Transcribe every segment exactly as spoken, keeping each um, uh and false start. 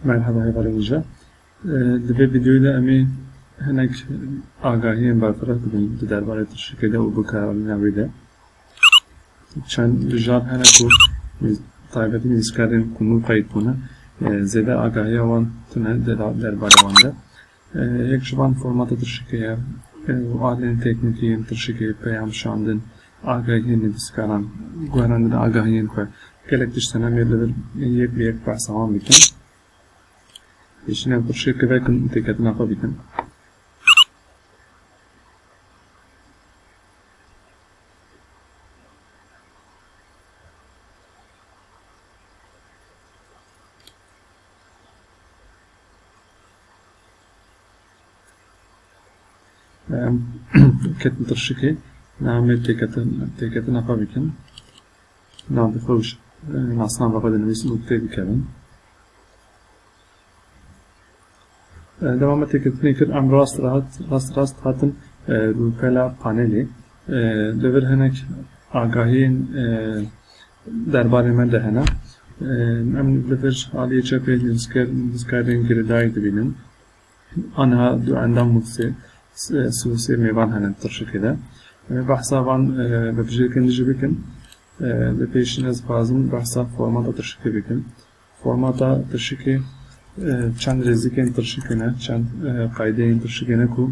Merhaba, hevalên hêja. Di vê vîdeoyê de em ê hinek agahiyên berfireh dibin di derbarê tirşikê de û bikaranîna wê de. Çend mijar hene ku taybetî nivîskarên ku nû qeyd bûne, e, zêde agahiya wan tune de-, derbarê wan de. E, yek ji van formata tirşikê ye, e, û alên teknîkî yên tirşikê, peyam şandin, agahiyên nivîskaran, guherandina agahiyên xwe. Gelek tişt hene, em ê li vir yek bi yek behsa wan bikin. Pêşî em tirşikê vekin û têketina xwe bikin. Em ketin tirşikê, em ê têketin, têketina xwe bikin. Navê xwe û ş-, e, nasnava xwe dinivîsin û tê dikevin. E, dema me têketinê kir, em rast, rast, rast, rast hatin, e, rûpela panelê. E, li vir hinek agahiyên, e, derbarê me de hene. E, em li vir aliyê çepê nivîskar-, nivîskarên girêdayî dibînin. Aniha du endam û sê, s-, sê û sê mêvan hene tirşikê de. Em ê behsa van, e, bi pijêrkên dijî bikin. E, li pêşî ez dixwazim behsa formata tirşikê bikim. Formata tirşikê, e, çend rêzikên tirşikê ne, çend, e, qaydeyên tirşikê ne ku,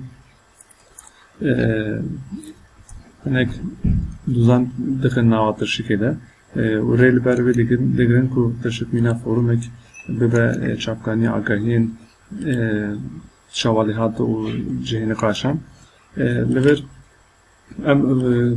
e, hinek duzan dixin nava tirşikê de. E, û rê li ber vê digirin, digirin ku tirşik mîna forumek bibe, e, çapkanî agahiyên, e, şewalêhat û cihê niqaşan. E, li vir Em, e,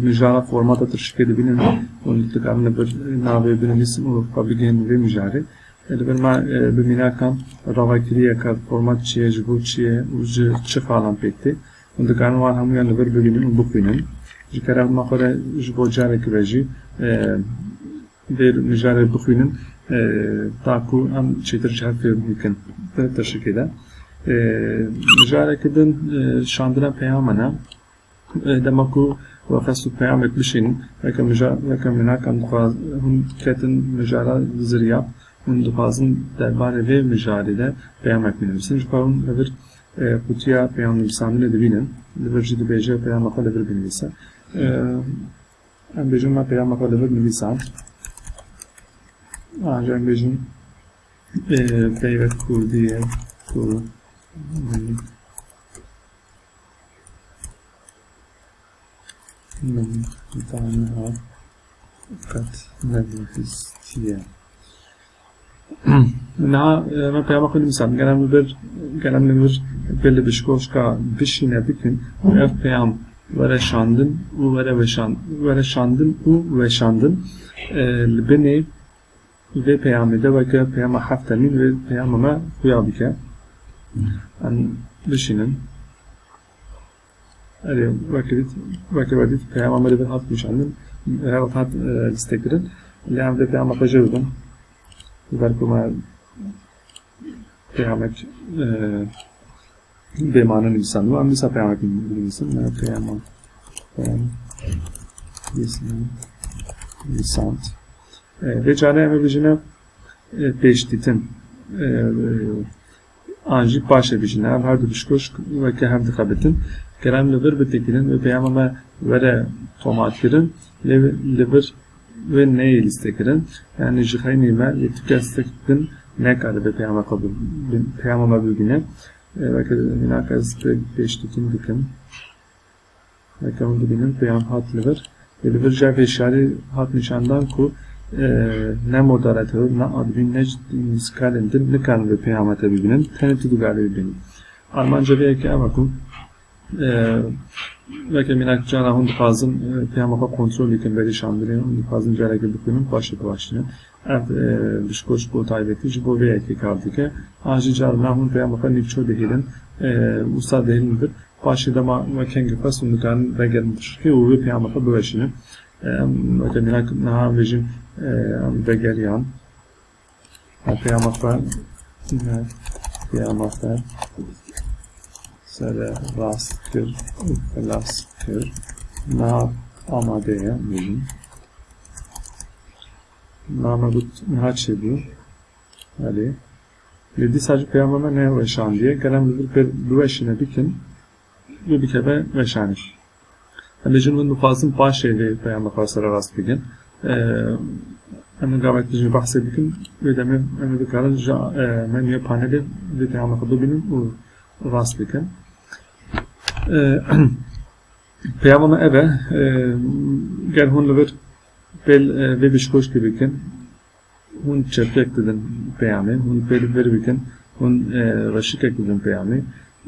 mijara formata tirşikê dibînin û dikarin li vir navê binivîsin û xwe bigihînin vê mijarê. E, li vir me, e, bi mînakan ravekiryeke format çi ye, ji bo çi ye û ji çi xalan pêk tê. Hûn dikarin wan hemûyan li vir bibînin û bixwînin. Ji kerema xwe re ji bo carekî ve jî, e, vê mijarê bixwînin, e, ta ku em çêtir ji hev fêhm bikin di tirşikê de. E, mijareke din, e, şandina peyama ne. E, dema ku we xwest û peyamek bişînin, weke mija-, weke mînak em dixwaz-, hûn ketin mijara ziriya, hûn dixwazin derbarê vê mijarê de peyamek binivîsin. Ji xwe hûn li vir, e, qutiya peyamnivîsandinê dibînin, li vir jî dibêje peyama xwe li vir binivîse. E, em bêjin me peyama xwe li vir nivîsand. Anca em bêjin, e, peyvek kurdî ye, ku Min daha niha qet nebihîstiye. Niha, e, me peyama xwe nivîsand. Gel em li vir, gel em li vir belê bişkoşka bişîne bikin. Ev peyam were şandin û were weşan-, were şandin û weşandin. E, li binê vê peyamê de weke peyama heftemîn vê peyama me xuya bike. Em bişînin. Erê, weke dît, weke we dît peyama me li vir hat nîşandin. Her hat, e, lîstekirin. Lê em vê peyama xwe jê bibin. Ji ber ku me peyamek, e, bê mane nivîsandibû. Em dîsa peyamek binivîsin. Me peyama, peyam, dîsa nivîsand. E, vê carê em ê bijîne, e, pêşdîtin. E, an jî paşê bijîne. Ev her du bişkoşk weke hev dixebitin. Ger em li vir bitekînin, vê peyama me were tomarkirin, lê li vir wê neyê lîstekirin. Yanî ji xeynî me yê tu kesek din nekare vê peyama xwe bi-, bi-, peyama me bibîne. E, weke mînak ez pê-, pêşdîtin bikim. Weke hûn dibînin, peyam hat li vir. Lê li vir ji ev hişyarî hat nîşandan ku, e, ne moderator, ne admin, ne jî nivîskarên din nikarin vê peyama te bibînin. Tenê tu dikarî bibînî. Armanca vê yekê ev e ku, e, weke mînak cara hûn dixwazin, e, peyama xwe kontrol bikin berî şandinê, hûn dixwazin careke bixwînin, paşê biwaşînin. Ev, e, bişkoş bo taybetî ji bo vê yekê kar dike. An jî carna hûn peyama xwe nîvço dihêlin, e, wisa dihêlin vir. Paşê dema we kengî xwest hûn dikarin vegerin tirşikê û wê peyama xwe biweşînin. Em weke mînak niha em bêjin, e, em vegeriyan. Em peyama xwe, e, peyama xwe sererast kir û xilas kir. Niha amade ye, bêjin. Niha me got niha çêbû. Belê. Lê dîsa jî peyama me neweşandiye. Gel em li vir pê biweşîne bikin, wê bikeve weşanî. Em bêjin hûn dixwazin paşê vê peyama xwe sererast bikin. Em ê gavek jî behsê bikin. Wê demê em ê bikarin ji menûya panelê vê peyama xwe bibînin û rast bikin. Peyama me ev e. Ger hûn li vir pêl vê bişkoşkê bikin, hûn çepkek didin peyamê, hûn pêl vir bikin, hûn reşikek didin peyamê.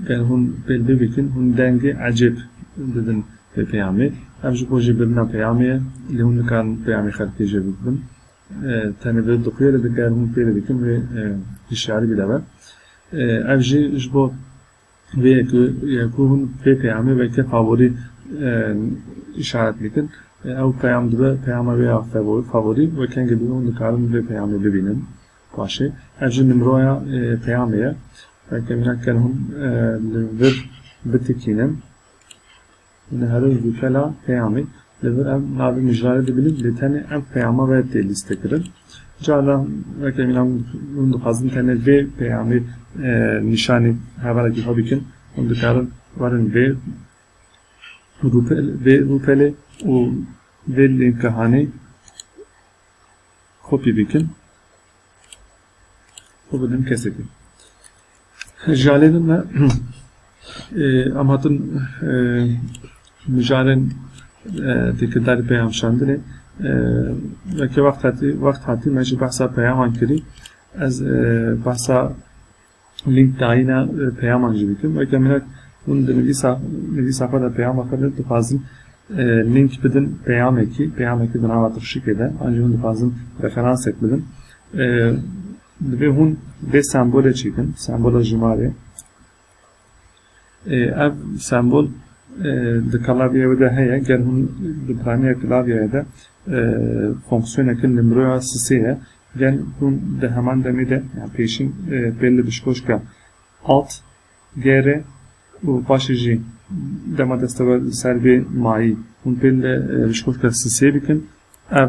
Ger hûn pêl vê bikin, hûn dengê ecêb didin vê peyamê. Ev ji bo jêbirina peyamê ye, lê hûn nikarin peyamê xelkê jê bidin. Tenê vê dixuye lê ger hûn pêl bikin vê hişyarî bide be. Ev jî ji bo vê ye ku, ye ku hûn vê peyamê weke favorî îşaret bikin. Ew peyam dibe peyama wê ya favor-, favorî, wekengê din hûn dikarin vê peyamê bibînin paşê. Ev jî nimroya peyamê ye. Weke mînak ken hûn li vir bitikînin. Hûn herin rûpela peyamê. Li vir em navê mijarê dibînin, lê tenê ev peyama ve tê lîstekirin. Carna weke mînak hûn dixwazin tenê vê peyamê nîşanî hevalekî xwe bikin, hûn dikarin werin vê rûpel-, vê rûpelê û vê lînka hanê kopî bikin û bidin kesekî. Ji alê din me, e, em hatin, e, mijarên, e, têkildarî peyam şandinê. E, weke wext hatî, wext hatî me jî behsa peyaman kirî. Ez, e, behsa lînk dayîna, e, peyaman jî bikim. Weke mînak hûn di nivîsa, nivîsa xwe de peyama xwe de dixwazin, e, lînk bidin peyamekî, peyamekî di nava tirşikê de, an jî hûn dixwazin referansek bidin. E, divê hûn vê sembolê çêkin, sembola jimarê. E, ev sembol, e, di klavyê wê de heye, ger hûn di piraniya klavyeyê de, e, fonksiyoneke nimroya sisê ye, gel hûn di heman demê de, yani pêşîn, e, pêl li bişkoşka Alt, G R û paşê jî dema deste we ser bê mayî hûn pêl li, e, bişkoşka sisê bikin, ev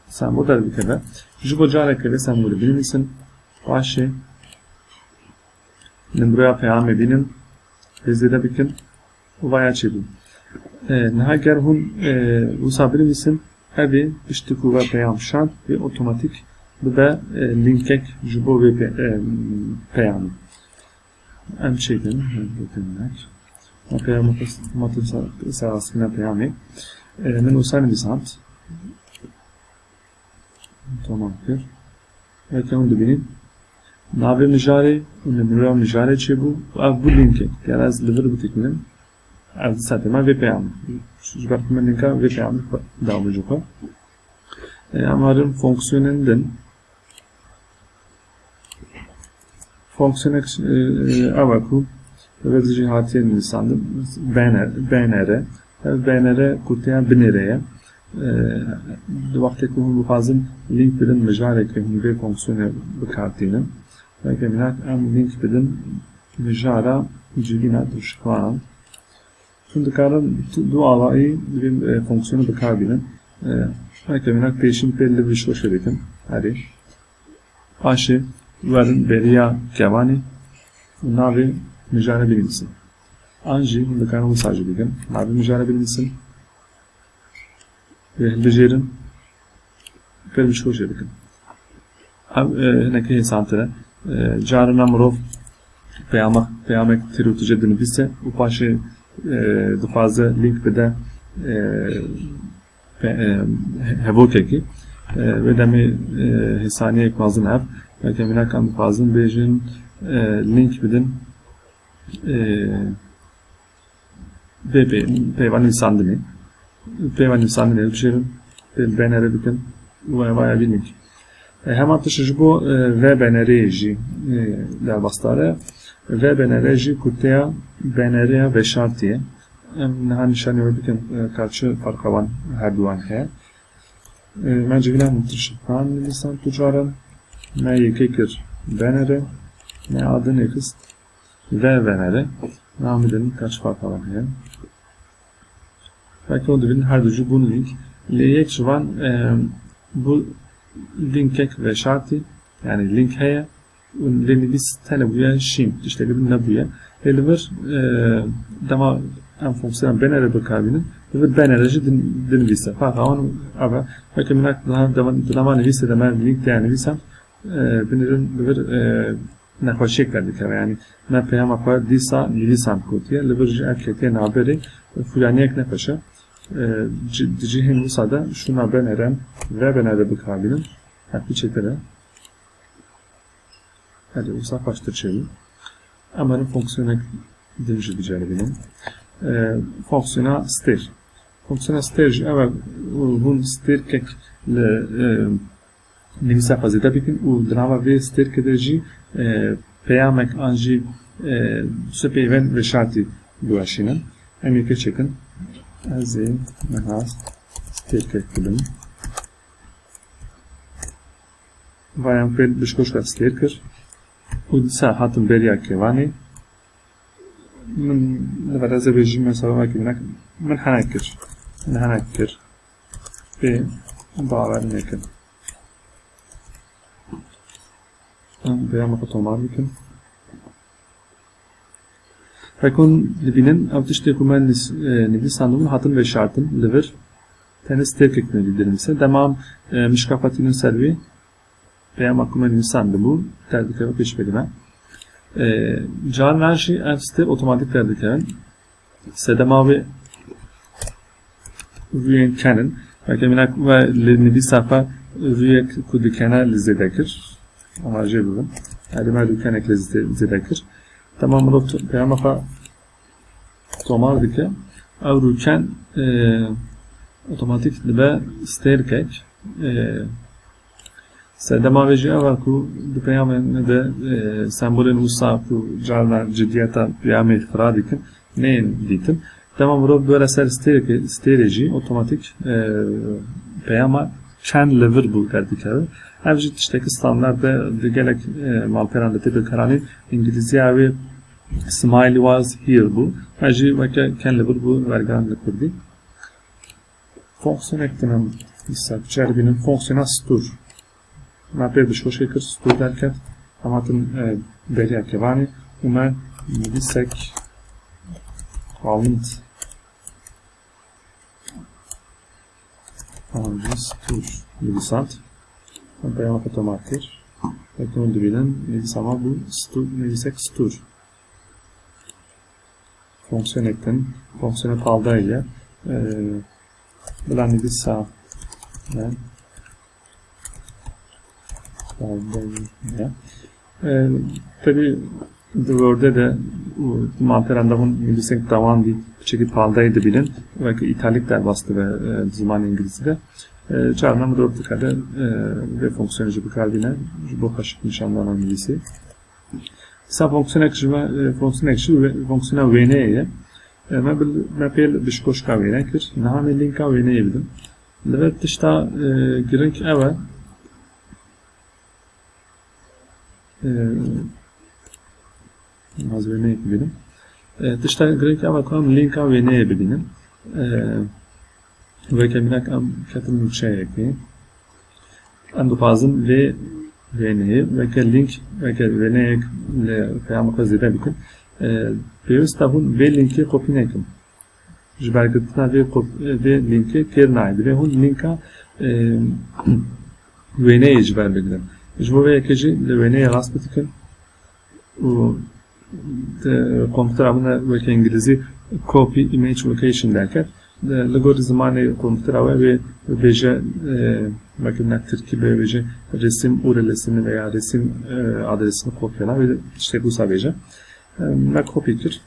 sembol derbikeve. Ji bo careke vê sembolê binivîsin, paşê nimroya peyamê bînin, vê zêde bikin û vaya çêbû. E, niha ger hûn, e, wisa binivîsin, ev ê piştî ku we peyam şand, wê otomatîk bibe, e, lînkek ji bo vê pe-, e, peyamê. Em çêkin, em çêkin. Em peyama xwe, matin ser, ser askirina peyamê. E, min wisa nivîsand. Tamam kir. Weke hûn dibînin. Navê mijarê û nimroya mijarê çêbû û ev bû lînkek. Ger ez li vir bitikînim, ev dîsa dema vê peyamê. Ji ber ku min lînka vê peyamê xwe dawî ji xwe. E, em herin fonksiyonên din. Fonksiyonek, e, e, ew e ku li vir jî hatiye nivîsandin, B N R, B N R. Ev B N R kurteya binêre ye. E, di wextê ku hûn bixwazin lînk bidin mijareke, hûn vê fonksiyonê bi kar tînin. Weke mînak em lînk bidin mijara civîna dirûşikvanan. Hûn dikarin tu-, du avayî vê, e, fonksiyonê bi kar bînin. E, weke mînak pêşîn pê li vişkoşê dikin. Erê. Paşê werin beriya kevanê û navê mijarê binivîsin. An jî hûn dikarin wisa jî bikin. Navê mijarê binivîsin. Wê hilbijêrin. Pêl bi şoşê bikin. Ev, e, hinekî hêsantir e. E, carina mirov peyama-, peyamek tîrotîje dinivîse û paşê, e, dixwaze lînk bide, e, pe-, e, he-, hevokekî. E, wê demê, e, hêsaniyek mezin ev. Weke mînak em dixwazin bêjin, e, lînk bidin, e, vê pê-, peyva nivîsandinê. Peyva nivîsandinê bişêrin, pê B N R bikin û eva ya vî lînk. E, hema tişt ji bo, e, V B N R'yê jî, e, derbasdar e. V B N R jî kurteya B N R'ya veşartî ye. Em niha nîşanî we bikin, e, ka çi ferqa wan herduwan heye. E, me civînan tiştan nivîsan tu caran. Me yekê kir B N R, me a din nivîst V B N R. Niha em bidin ka çi ferqa wan heye. Belkî hûn dibînin her du jî bûn lînk. Lê yek ji van, e, bû lînkek veşartî, yani lînk heye. û lênivîs tenê bûye şîn, tiştekî din nebûye. Lê li vir, e, dema em fonksiyona bênere bikarbînin, li vir bênere jî din-, dinivîse. Ferqa wan ev e. Weke minak di nav, di nav nivîsê de me link tê nivîsan, e, binêrin li vir, e, nexweşiyek derdikeve. Yanî me peyama xwe dîsa nivîsan gotiye. Li vir jî ev ketiye navberê, xuyaniyek nexweş e. E, ci-, di cihên wisa de şûna bênere, vê bênere bikarbînin. Ev çêtir e. Erê, wisa xweştir çêbû. Em herin fonksiyonek din jî biceribînin. E, fonksiyona stêr. Fonksiyona stêr jî ev e, hûn stêrkek li, e, nivîsa xwe zêde bikin û di nava vê stêrkê de jî, e, peyamek an jî, e, sipêven veşartî biweşînin. Em yekê çêkin. Ez ê niha stêrkek bidim. Vayam pêl bişkoşka stêr kir. Û dîsa hatim beriya kevanê. Min li vir ez ê bêjim mesela wekî minak min henek kir. Min henek kir. Pê bawer nekin. Em peyama xwe tomar bikin. Wek hûn dibînin, ev tiştê ku me nivîs-, e, nivîsandibûn hatin veşartin li vir. Tenê stêrkek dinivîse. Dema em, e, mişka xwe tînin ser wî, peyama ku me nivîsandibû, derdikeve pêşberî me. E, carna jî ev stêr otomatîk derdikevin. Sedema wê rûyên ken in. Weke minak we li nivîsa xwe rûyek ku dikene li zêde kir. Ama jê bibin. Erê me rûkenek li zê-, zêde kir. Dema mirov to-, peyama xwe tomar dike. Ev rûken, e, otomatîk dibe stêrkek. E, Sedema vê jî ev e ku di peyamên me de, e, sembolên wisa ku carna cidiyeta peyamê xira dikin, neyên dîtin. Dema mirov biwere ser stêreke-, stêrê jî otomatîk, e, peyama ken li vir bû derdikeve. Ev jî tiştekî standard e, di gelek, e, malperan de tê bikaranîn. Îngilîziya wê smiley was here bû. Me jî weke ken li vir bû wergiran li kurdî. Fonksiyonek din em dîsa biceribînin, fonksiyona stûr. Me pê bişkoşê kir, stûr derket. Em hatin, e, beriya kevanê û me nivîsek rawint. An jî stûr nivîsand. Em peyama xwe tomar kir. Wekî hûn dibînin, nivîsa me bû stûr, nivîsek stûr. Fonksiyonek din, fonksiyona paldayê ye. Ee, bila nivîsa ne. Paldayê ye. Ee, tabii di Word'e de û malperan de hûn nivîsên dewam bî piçekî paldayê dibînin. Wek îtalîk derbas dibe, e, di zimanê îngilîzî de. E, carna mirov dikare, e, vê fonksiyonê jî bikar bîne. Ji bo xweşik nîşandana nivîsê. Dîsa fonksiyonek ji me, e, fonksiyonek ji we-, fonksiyona wêneyê ye. E, me bil-, me pê li bişkoşka wêne kir. Niha me lînka wêneyê bidim. Li vir tişta, e, giring ew e. E, ez wêneyek bidim. E, tişta giring ew e ku em lînka wêneyê bibînin. E, weke minak em ketin nûçeyekê. Em dixwazin vê wêneyê weke lînk, weke wêneyek li peyama xwe zêde bikin. E, pêwîst e hûn vê lînkê kopî nekin. Ji bergirtina vê kop-, vê lînkê kêr nayê. Divê hûn lînka, e, wêneyê ji ber bigirin. Ji bo vê yekê jî li wêneyê rast bidikin. û, e, komputera min e weke îngilîzî copy image location derket. E, li gor zimanê komputera we wê bêje, e, weke ne tirkî be bêje resim urelesini veya resim, e, adresini kopyala wê tiştek wisa bêje. E, me kopî kir.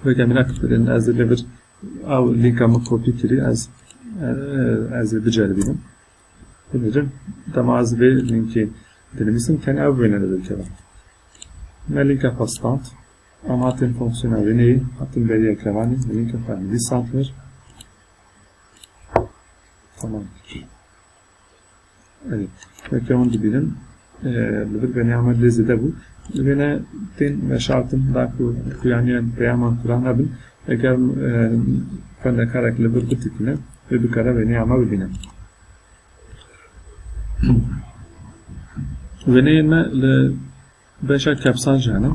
Weke minak birin ez li vir ew lînka min kopî kirî ez, e, ez ê biceribînim. Binêrin, dema ez vê lînkê dinivîsim, tenê ew wêne li vir keve. Me lînka xwe stand. Em hatin fonksiyona wêneyê, hatin beriya kevanê, me lînka xwe nivîsand vir. Tamam. Evet. Weke hûn dibînin, e, li vir wêneya me lê zêde bû. Li vêne tên veşartin, da ku xuyaniyan peyaman kura nebin. Eger, e, xwendekarek li vir bitikine, wê bikare wêneya me bibîne. Wêneyên me li beşa kepsan jî hene.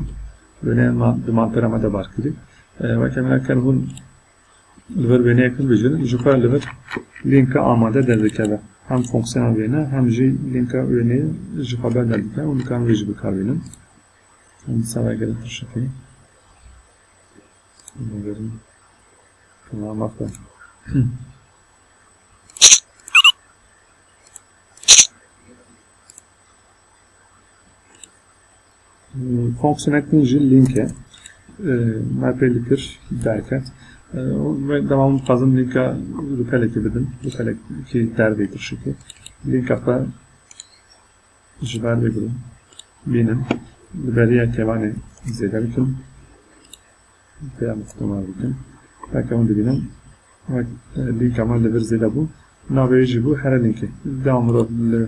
Wêneyên me di malpera me de bar kirî. E, weke min ker hûn li vir wêneyek hilbijêrin, ji xwe li vir lînka amade derdikeve. Hem fonksiyona wêne, hem jî lînka wêneyê ji xwe ber derdikeve. Hûn dikarin vê jî bi kar bînin. Em dîsa vegerin piştî. Vegerin. Tamam, bakın. Fonksiyonek din jî lînk e. E, me pê li kir derket. E, ve dema hûn dixwazin lînka rûpelekê bidin, rûpelekî derbê tirşikê. Lînka xwe ji ber bê birin. Bînin. Li beriya kevanê zêde bikin. Pêya mixtoma bikin. Weke hûn dibînin. Wek, e, lînka me li vir zêde bû. Navê wê jî bû here lînkê. Dema mirov li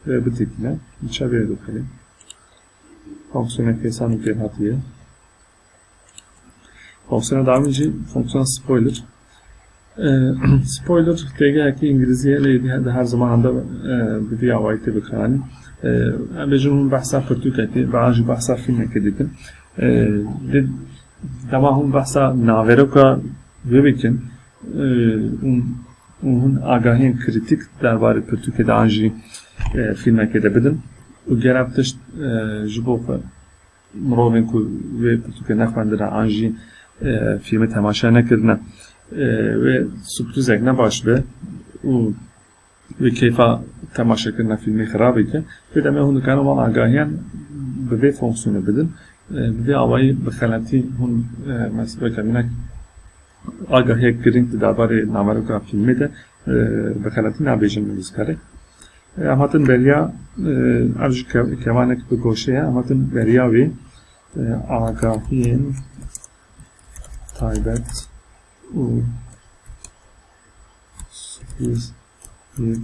vê bitikîne, diçe vê rûpelê. Fonksiyoneke sanî pêk hatiye. Fonksiyona dawîn jî fonksiyona spoiler. E, spoiler têgehekî îngilîzî ye, lê di her zimanan de, e, bi vî awayî tê bikaranîn. E, em bêjin hûn behsa pirtûkekê, be an jî behsa fîlmekê dikin. E, lê dema hûn behsa naveroka wê bikin, e, û, û hûn agahiyên krîtîk derbarê pirtûkê de an jî, e, fîlmekê de bidin û gera tişt, e, ji bo xwe mirovên ku vê pirtûkê nexwendine an jî, e, fîlmê temaşe nekirine, e, wê surprîzek ne baş be û wê keyfa temaşekirina fîlmê xirab bike, wê demê hûn dikarin wan agahiyan bi vê fonksiyonê bidin. E, bi vê awayî bi xeletî hûn, e, mes-, weke minek agahiyek girîng di derbarê naveroka fîlmê de, e, bi xeletî nabêjin nivîskarê. E, em hatin beriya, e, ev jî ke-, kevanek bi goşê ye, em hatin beriya wê, e, agahiyên taybet û surprîz yê,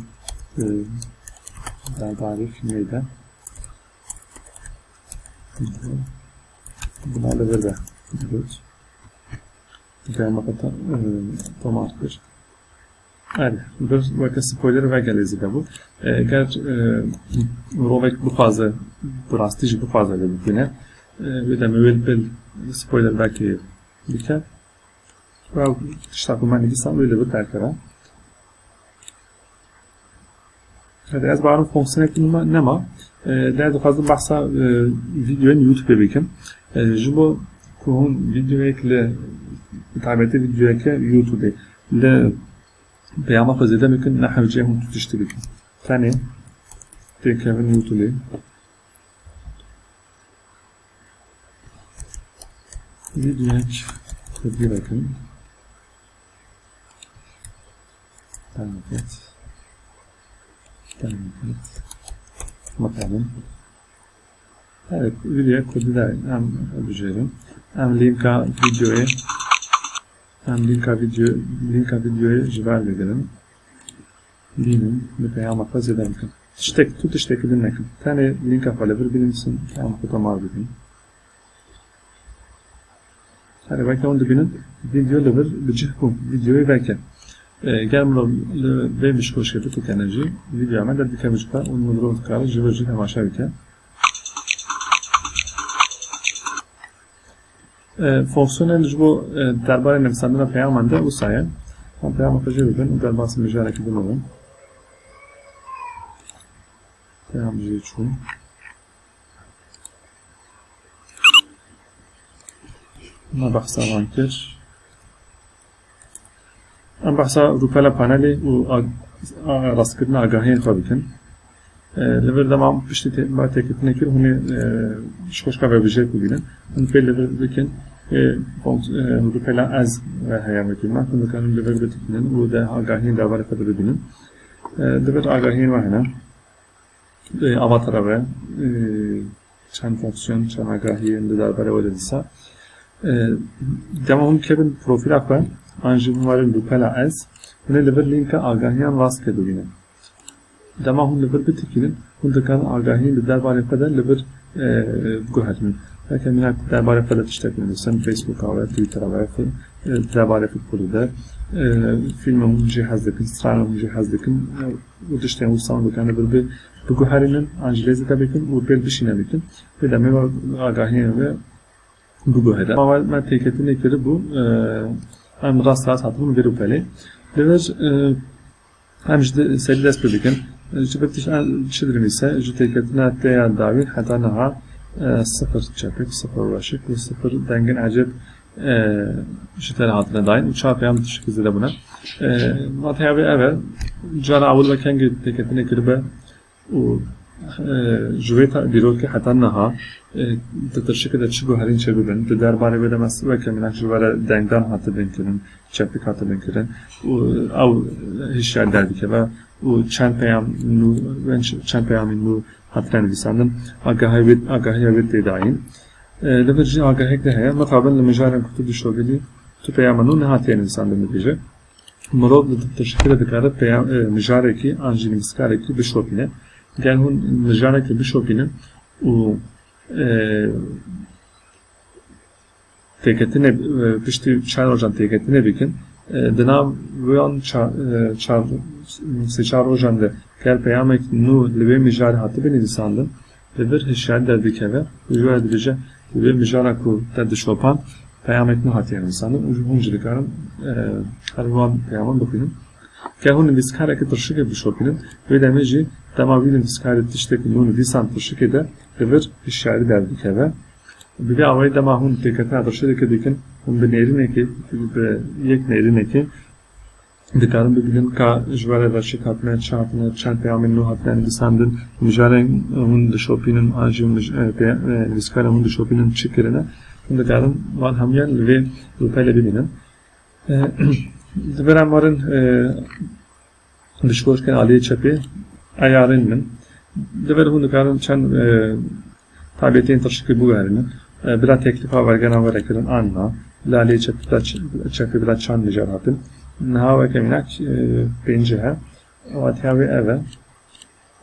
e, derbarê fîlmê de. Buna li vir de. Dema xwe ta-, e, tomar kir. Erê, vir weke spoiler ve gelê zêde bû. E, ger, e, mirovek bixwaze, bi rastî jî bixwaze vê bibîne, e, wê demê wê li pêl spoiler vekê bike. Ve tişta ku me nivîsand wê li vir derkeve. Hadi ez barim fonksiyonek nema, nema. E, de dixwazim behsa, e, videoyên YouTube bikim. E, ji bo ku hûn videoyek li, taybetî videoyeke YouTube li peyama xwe zêde bikin, ne hewce hûn tu tiştî bikin. Tenê têkevin YouTube. Videoyek kurdî bikin. Tamam. Tamam. Bakalım. Evet, videoya kurdî de em bijêrin. Em lînka videoyê, em lînka video, lînka videoyê ji ber bigirin. Bînin, bi peyama xwe zêde bikin. Tiştek, tu tiştekî din nekin. Tenê lînka xwe li vir binivîsin, peyama xwe tomar bikin. Herê weke hûn dibînin, video li vir bi cih bû. Videoyê veke. E, ger mirov li vê mişkoşkê bitikene jî, videoya me derdikeve ji xwe û mirov dikare ji vir jî temaşe bike. E, fonksiyonên ji bo, e, derbarê nivîsandina peyaman de wisa ye. Em peyama xwe jê bibin û derbasî mijarekî din bibin. Peyam jê çû. Me behsa wan kir. Em behsa rûpela panelê û ag-, a, rastkirina agahiyên xwe bikin. E, li vir dema piştî tê-, me têkiltinê kir, hûn ê, e, ji xweşka vebijêr bibînin. Hûn pê li vir bikin, e, fonks-, e, rûpela ez ve heye wekî me. Hûn dikarin li vir bitikînin û de agahiyên derbarê xwe de bibînin. E, li vir agahiyên we hene. E, avatara ve, e, çend fonksiyon, çend agahiyên di derbarê we de dîsa. E, dema hûn kevin profîla xwe, an jî hûn werin rûpela ez, hûn ê li vir lînka agahiyan rastke bibînin. Dema hûn li vir bitikînin, hûn dikarin agahiyên di derbarê xwe de li vir, e, biguherînin. Weke mînak derbarê xwe de tiştek nivîsin, Facebooka we, Twittera we, fi-, e, derbarê futbolê de, e, fîlmên hûn jî hez dikin, stranên hûn jî hez dikin, e, û tiştên wisa hûn dikarin li vir bi-, biguherînin, an jî lê zêde bikin û pêl bişîne bikin. Vê demê ve agahiyên we biguhere. Ma me têketinê kiribû, e, em rast rast hatibûn vê rûpelê. Li vir, e, Em ji de-, serî dest pê bikin. Ji ber tişt-, em çi dinivîse, ji têketina te ya dawî heta niha, e, sifir çepik, sifir weşik û sifir dengin ecêb, e, ji te re hatine dayîn û çar peyam tişkî zêde bûne. E, mateya vê ev e, cara ewil ve kengî têketinê kiribe û, e, ji wê ta-, dîrokê heta niha, e, di tirşikê de çi guherîn çêbibin, di derbarê wê de mes-, weke mînak ji we re dengdan hatibin kirin, çepik hatibin kirin û ew hişyar derdikeve û çend peyam nû, çend peyamên nû hatine nivîsandin, agahiyê wê, agahiya wê tê dayîn. E, li vir jî agahiyek de heye, mixabin li mijarên ku tu dişopînî, tu peyama nû nehatiye nivîsandin dibêje. Mirov li tirşikê de dikare peyam, e, mijarekî an jî nivîskarekî bişopîne. Ger hûn mijarekî bişopînin û, e, têketinê, e, piştî çar rojan têketinê bikin, e, di nav wan ça-, e, çar, sê çar rojan de ger peyamek nû li wê mijarê hatibe nivîsandin, li vir hişyarî derdikeve û ji we re dibêje, li vê mijara ku te dişopand, peyamek nû hatiye nivîsandin û hûn jî dikarin, e, her wan peyaman bixwînin. Ger hûn nivîskarekî tirşikê bişopînin, wê demê jî dema wî nivîskarê tiştekî nû nivîsand tirşikê de, li vir hişyarî derdikeve. Bi vê awayî dema hûn têketina tirşikê dikin, hûn bi nêrînekê, bi yek nêrînekê dikarin bibînin ka ji we re veşik hatine, çi hatine, çend peyamên nû hatine nivîsandin, mijarên hûn dişopînin, an jî mij-, e, pê-, e, nivîskarên hûn dişopînin çi kirine, hûn dikarin wan hemûyan li vê rûpelê bibînin. E, di vir em werin, e, dişkoşkên aliyê çepê eyarên min. Di vir hûn dikarin çend, e, tabîetiyên tirşikê biguherînin. E, bila teklîfa wergera we re kirin an na. Li aliyê çep-, bila ç-, çepê bila çend mijar hatin. Niha weke mînak, e, pêncî he. Watiya wê ev e.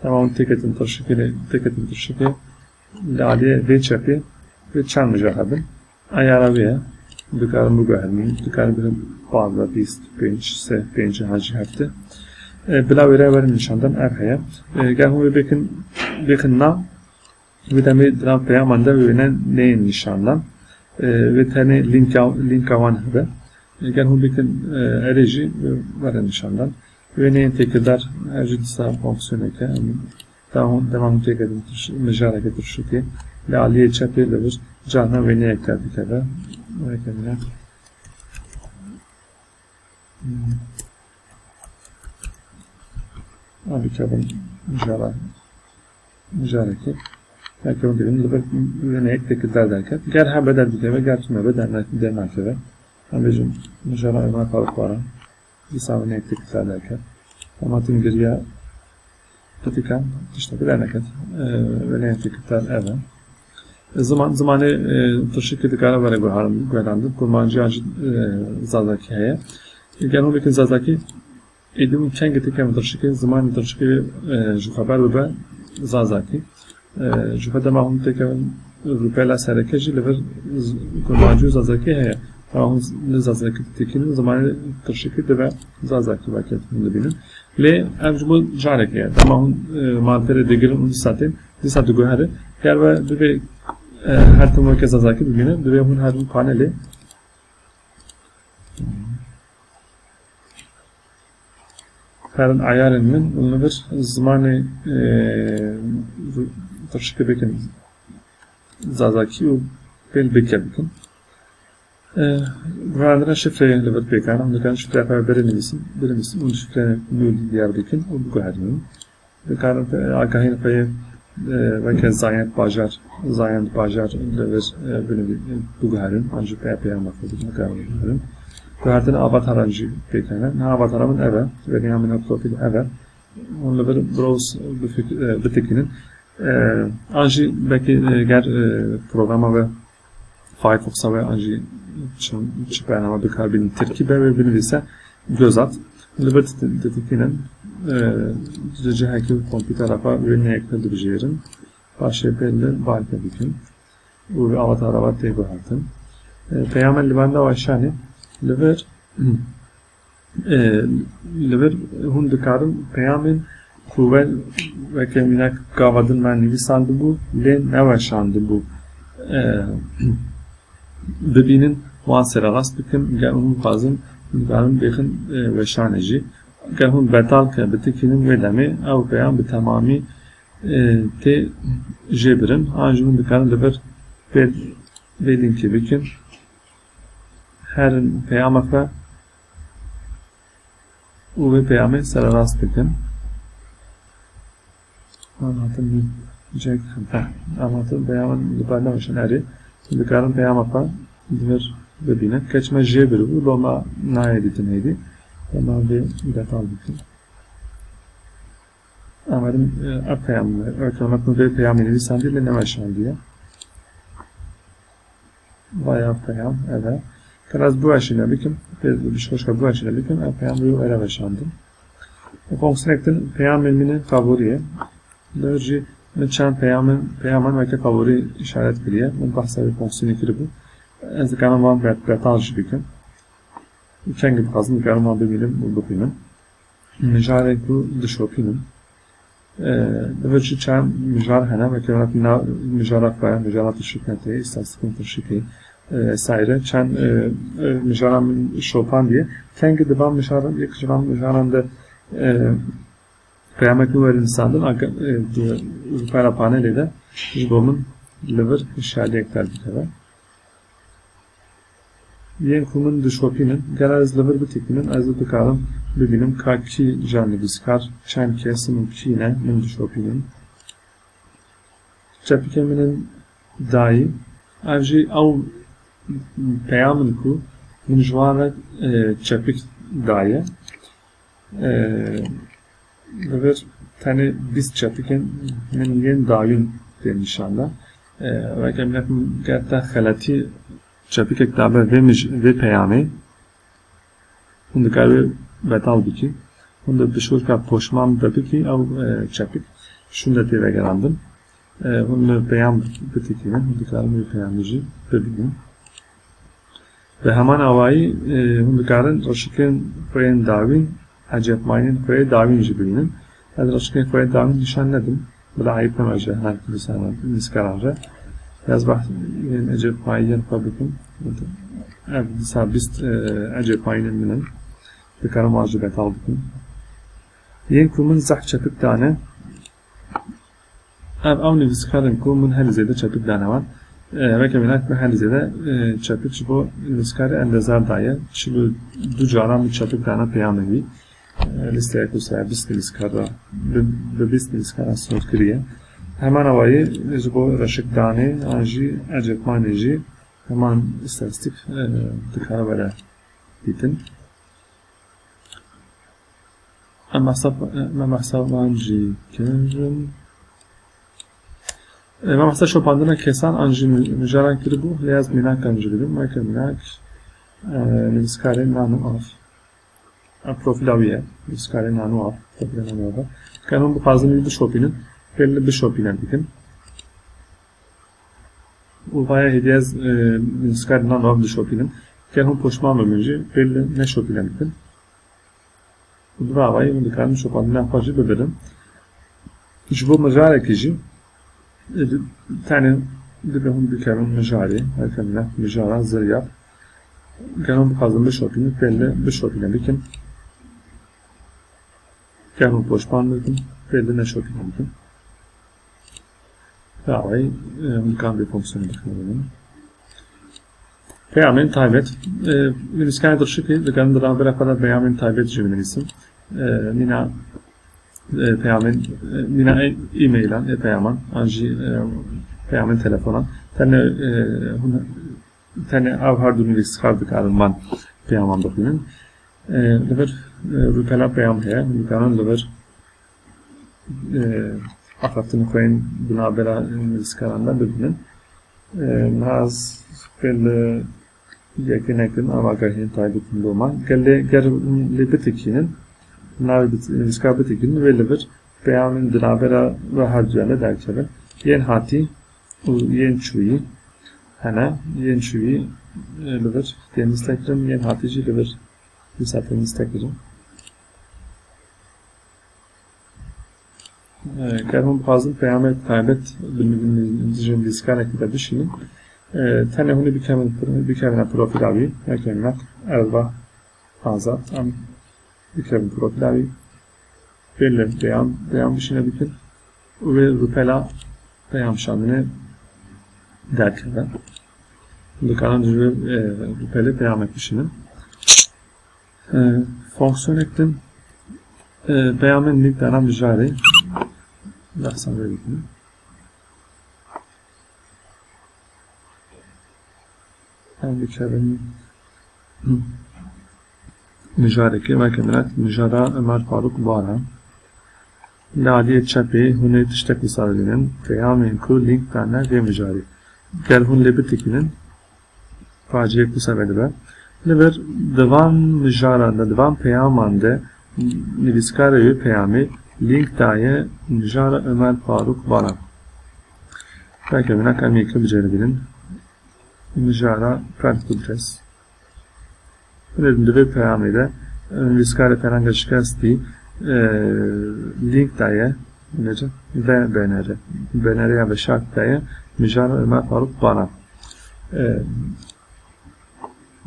Dema hûn têketin tirşikê, têketin tirşikê, li aliyê vê çepê wê çend mijar hebin. Eyara wê ye. Dikarin biguherînin. Dikarin bikin pazdeh, bîst, pênc, sê, pêncî, an jî heftê. E, bila wêreyê werin nîşandan ev heye. E, ger hûn wê bikin, bikin na, wê demê di nav peyaman de wêne neyên nîşandan. E, wê tenê lînka, lînka wan hebe. E, ger hûn bikin, e, erê jî, e, were nîşandan. Wêneyên têkildar, ev jî dîsa fonksiyoneke, em, dema hûn, dema hûn têketin tirş-, mijareke tirşikê, li aliyê çepê li vir carna wêneyek derdikeve. Weke mînak. Hmm. Ev dikevin mijara, mijarekê. Weke hûn dibînin, li vir wêneyek têkildar derket. Ger hebe derdikeve, ger tune be derne-, dernakeve. Em bêjin, mijara Ömer Faruk Baran. Dîsa wêneyek têkildar derket. Hema tim giriya, pitika tiştekî derneket. E, wêneyên têkildar ev e. Ziman, zimanê, e, tirşikê dikare were guheran-, guherandin. Kurmancî an jî, e, zazakî heye. Ger hûn bikin zazakî, êdî hûn kengî têkevin tirşikê, zimanê tirşikê, e, ji xwe ber bibe zazakî. E, ji xwe dema hûn têkevin rûpela sereke jî li vir z-, kurmancî û zazakî heye. Dema hûn z-, li zazakî ditekînin, zimanê tirşikî dibe zazakî weke hûn dibînin. Lê ev ji bo careke ye. Dema hûn, e, malperê digirin û dîsa tên, dîsa diguherin. Ger we bibê, e, her tim weke zazakî bibînin, divê hûn her du panelê Herin eyarên min û li vir zimanê, e, tirşikê bikin zazakî û pêl bike bikin. E, guherandina şifreyê li vir pêkan e. Hûn dikarin şifreya xwe binivîsin, binivîsin û şifreyê nû diyar bikin û biguherînin. Dikarin, e, agahiyên xwe yê, e, weke Zayend Bajar, Zayend Bajar li vir, e, binivî-, biguherin, an jî peyama xwe dikarin biguherin. Guhertina avataran jî pêk hene. Niha avatara min ev e, wêneya min ya profîl ev e. Hûn li vir browse bifik-, e, bitikînin. E, an jî belkî, e, ger, e, programa we Firefox-a we an jî çi, çi bername bi kar bînin, tirkî be, wê binivîse Gözat. Li vir ditikînin, e, ji cihekî kompîtera xwe wêneyek dibijêrin. Paşê pê li barke bikin. û avatara we tê guhertin. E, peyamên li benda weşanê li vir, e, li vir hûn dikarin peyamên ku we weke mînak gava din me nivîsandibû, lê neweşandibû, e, bibînin, wan sererast bikin, ger hûn dixwazin, hûn dikarin bêxin, e, weşanê jî. Ger hûn betal ke bitikînin, wê demê ew peyam bi temamî, e, tê jêbirin. An jî hûn dikarin li vir vê, vê lînkê bikin. Herin peyama xwe û vê peyamê sererast bikin. Em hatin min cek, em hatin peyaman li ber neweşin erê. Dikarin peyama xwe li vir bibînin. Keç me jê biribû, loma nayê dîtin hêdî. Loma vê betal bikin. Em herin, e, ev peyam, e, ew kelimet min vê peyamê nivîsandiye, lê neweşandiye. Vaya peyam, ev e. Ger ez biweşîne bikim, pê bi şoşka biweşîne bikim, ev peyam wê were weşandin. Fonksiyonektin peyamên min ê favoriyê. Li vir jî min çend peyamên, peyaman weke favorî îşaret kiriye. Min behsa vê fonksiyonê kiribû. Ez dikarim van bet-, betal jî bikim. Kengî dixwazim, dikarim van bimînim û bixwînim. Mijarên ku dişopînin. E, li vir jî çend mijar hene, weke na-, mijara xwe, mijara tirşiknetê, îstatîstîkên tirşikê, e, saire çend, e, e, mijara min şopandiye. Kengî di van mijaran, yek ji van mijaran de, e, peyamek nû were nivîsandin, ag-, e, di rûpela panelê de ji bo min li vir hişyariyek derdikeve. Yên ku min dişopînin, ger ez li vir bitikînim, ez ê dikarim bibînim ka kî ja nivîskar, çend kes in û kî ne, min dişopînin. Çepikên min ên dayî, ev jî ew peyam in ku min ji wan re, e, çepik daye. E, li vir tenê bîst çepikên min yên dawîn tê nîşan de. E, weke minek min ger te xeletî çepikek dabe vê mij-, vê peyamê, hûn dikare wê betal bikî. Hûn dê bi şoşka poşman de bikî, ew, e, çepik şûnde tê vegerandin. E, hûn li peyam bitikînin, hûn dikarin wê peyamê jî bibînin. Bi heman awayî, e, hûn dikarin reşikên xwe yên dawîn, ecêbmayînên xwe yê dawîn jî bibînin. Ez reşikên xwe yên dawîn nîşan nedim. Bila eyb nebe ji her dîsa nivîskaran re. Ez behs yên ecêbmayî yên xwe bikim. Ev dîsa bîst, e, ecêbmayînên min in. Dikarim wan jî betal bikim. Yên ku min zehf çepik dane, ev, ew nivîskar in ku min herî zêde çepik dane wan. E, weke mînak min herî zêde, e, çepik ji bo nivîskarê Endezar daye. Çil û du caran min çepik dane peyamê wî. E, lîsteya ku se bîst nivîskar re, bi, bi bîst nivîskaran sor kiriye. Heman awayî ji bo reşikdanê an jî ecêbmayînê jî heman îstatîstîk, e, dikare were dîtin. Em behsa, em behsa van jî kirin. Em behsa şopandina kesan an jî mijaran kiribû, lê ez mînakan jî bidim. Weke mînak, e, nivîskarê Nano Av. Em profîla wî ye. Nivîskarê Nano Av. Profîla Nano Av e. Ger hûn bixwazin wî bişopînin, pê li bişopîne dikin. Û vaya hêdî ez, e, nivîskarê Nano Av dişopînim. Ger hûn poşman bibin jî, pê li neşopîne dikin. Û bi vê awayî hûn dikarin şopandina xwe jî bibirin. Ji bo mijarekî jî, e, di-, tenê dibe hûn bikevin mijarê, weke mînak mijara ziryab. Ger hûn bixwazin bişopînin, pê li bişopîne bikin. Ger hûn poşman bikin, pê li neşopîne bikin. Bi awayî, e, hûn dikarin vê fonksiyonê bixwînin. Peyamên taybet. E, nivîskarên tirşikê dikarin di navbera xwe de peyamên taybet jî binivîsin. E, mîna, e, peyamên, e, mîna e, e-mailan, e-peyaman, an jî, e, peyamên telefonan. Tenê, e, hûn, tenê ew her du nivîskar dikarin van peyaman bixwînin. E, li vir, e, rûpela peyam heye. Hûn dikarin li vir, e, axaftinên xwe yên di navbera nivîskaran de bibînin. E, niha ez pê li yekê nekirin, ev agahiyên taybet in bo me. Ger lê, ger hûn lê bitikînin, navê bit-, nivîskar bitikînin, wê li vir peyamên di navbera we her duyan de derkevin. Yên hatî û yên çûyî. hene, yên çûyî, e, li vir tên lîstekirin, yên hatî jî li vir dîsa tên lîstekirin. E, ger hûn bixwazin peyamek taybet bi, bi, bi, ji nivîskarekî de bişînin, e, tenê hûn ê bikevin, bikevine profîla wî, weke minak Erva Azad, em bikevin profîla wî, pê li peyam, peyam bişîne bikin û wê rûpela peyam şandinê derkeve. Dikarin ji wê, e, rûpelê peyamek bişînin. E, fonksiyonek din, e, peyamên lînkdana mijarê behsa wê dikin. Em dikevin mijarekê, weke minak mijara Ömer Faruk Baran. Li aliyê çepê hûn ê tiştek wisa bibînin, peyamên ku lînk dane vê mijarê. Ger hûn lê bitikînin, faciye wisa vedibe. Li vir di van mijaran de, di van peyaman de nivîskarê wê peyamê lînk daye mijara Ömer Faruk Baran. Weke minak em yekê biceribînin. Mijara Frank Kudres. Hûn ê di vê peyamê de, e, nivîskarê Ferhanga Şikestî, e, lînk daye, nece? Ve B N R. B N R ya veşart daye, mijara Ömer Faruk Baran. E,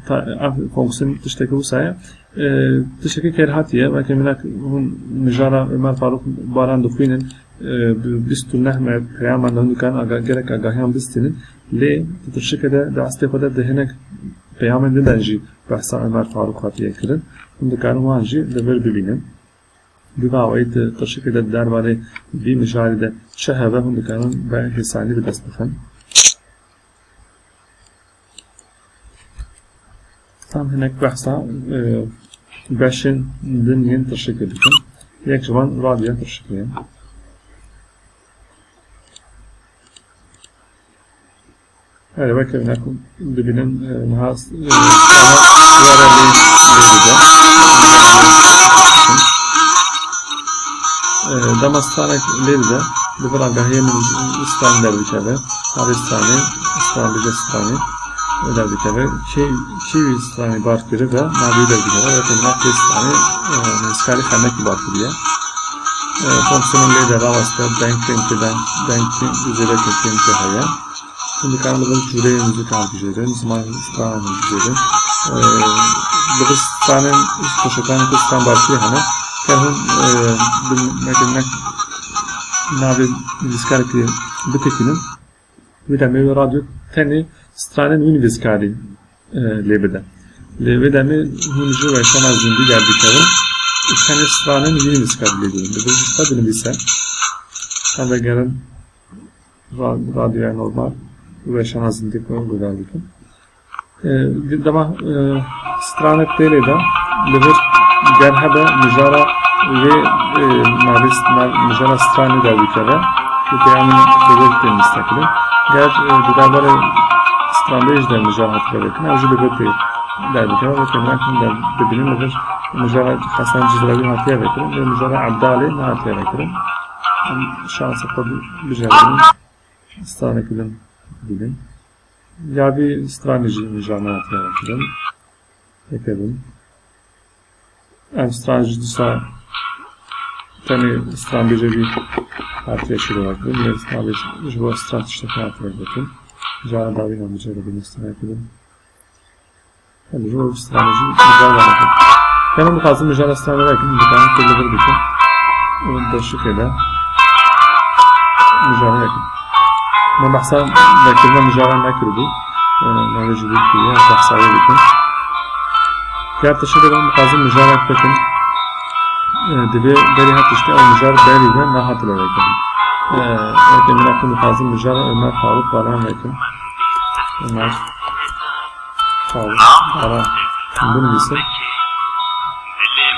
ta-, ev fonksiyon tiştekî wisa ye. E, tiştekî kêr hatiye, weke minak hûn mijara Ömer Faruk Baran dixwînin, e, bi bîst û neh me peyaman de hûn dikarin aga-, gerek agahiyan bistînin. Lê di tirşikê de, di eslê xwe de di hinek peyamên din de jî behsa Ömer Faruk hatiye kirin. Hûn dikarin wan jî li vir bibînin. Bi vî awayî di tirşikê de derbarê vî mijarî de çi hebe hûn dikarin bi hêsanî bi dest bixin. Em hinek behsa, e, beşên din yên tirşikê bikin. Yek ji wan radyoya tirşikê ye. Erê, weke minak dibînin, e, niha, e, strana were lê, lê dide. E, dema stranek lê dide, li vir agahiyê min stran derdikeve. Navê stranê, stran bêje stranê, e, derdikeve. Kê, kê wî stranê bar kiribe, navê derdikeve. Weke minak vê stranê, e, nivîskarê Xemekî bar kiriye. E, fonksiyonên lê de raweste, banking, banking, zêde banking heye. Hûn dikarin li vir cûreyên muzîkan bigihîjin, zimanên stranan bigihîjin. Eee, li vir stranên, tiştekên ku stran barkirî hene, ger hûn, eee, bi, weke minak navê nivîskarekî bitekînin, wê demê wê radyo tenê stranên wî nivîskarî, eee, lê bide. Lê wê demê hûn ji weşana zindî derdikevin û tenê stranên wî nivîskarî lê didin. Li vir jî xwe dinivîse. Em vegerin ra-, radyoya normal, weşana zindî xwe guhdar bikin. E, dema, e, stranek tê lê de, li vir ger hebe mijara wê, e, navê st-, nav-, mijara stranê derdikeve, û peyamên li vir tên lîstekirin. Ger, e, di derbarê stranbêj de mijar hatibe vekirin, ew jî li vir tê derdikeve, weke minak hûn der-, dibînin li vir mijara Hesen Cizrewî hatiye vekirin, lê mijara Ebdalê nehatiye vekirin. Em şansê xwe bi-, biceribînin. Stranekî din bînin. Ya vî stranê jî mijar nehatiye vekirin. Pêkevin. Ev stran jî dîsa tenê stranbêjê vî hatiye şîrove kirin. Lê stranbêj ji bo stran tiştekî hatiye vekirin. Cara dawî ne biceribînin stranekî din. Em ji bo stranê jî mijara vekin. Hemen dixwazin mijara stranê vekin, dikarin ku li vir bikin. Û deşikê de mijara vekin. Me behsa vekirina mijara nekiribû. E, navê ji vir kiriye, behsa wê bikin. Ger tiştekê de em dixwazin mijara vekin, e, divê berî her tiştî ew mijar berî ve nehatine vekirin. E, weke minak hûn dixwazin mijara Ömer Faruk Baran vekin. Ömer Faruk Baran binivîsin.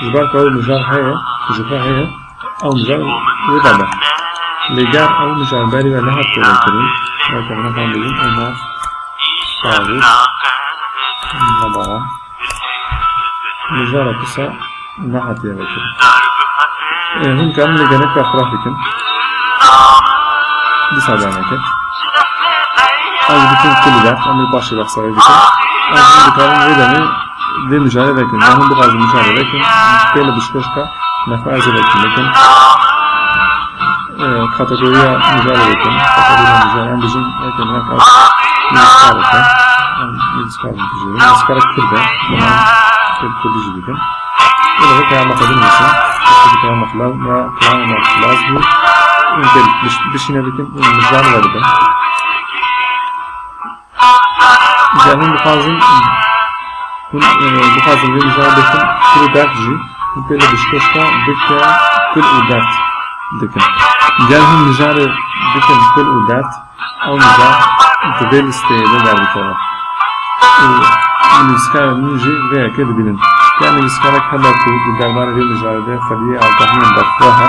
Ji ber ku ew mijar heye, ji xwe heye, ew mijar wê de be. Lê ger ew mijar berî ve nehat têvekirin, weke min em bêjin Ömer Faruk Baran. Mijara wisa nehatiye vekirin. Ê, hûn dikarin lê gelek berxwedar bikin. Dîsa derneke. Ez bi Kulî dert, em ê paşê behsa wê bikin. Em hûn dikarin vê demê vê mijarê vekin. Em hûn bixwazin mijarê vekin, pê li bişkoşka nexwe ez ê vekin bikin. Ee, kategoriya mijarê vekin. Kategoriya mijarê, em bijin, vekin, wek ev nivîskar e. Em nivîskar in bijîrin. Nivîskara Kurd e. Buna pê Kurdî jî bikin. Öyle bir peyama kadın mısın? Peki peyama xilaz, ya peyama xilaz bu. Û biş-, bişîne bikin, û mijarê verin. Ger hûn bixwazin, hûn, e, bixwazin vê mijarê bikin, kul û dert jî, hûn pê li bişkoşka bike kul û dert dikin. Ger hûn mijarê bikin kul û dert, ew mijar di vê lîsteyê de derdikeve. Û nivîskarên min jî vê yekê dibînin. Ger nivîskarek hebe ku di derbarê vê mijarê de xwediyê agahiyên berxwe he,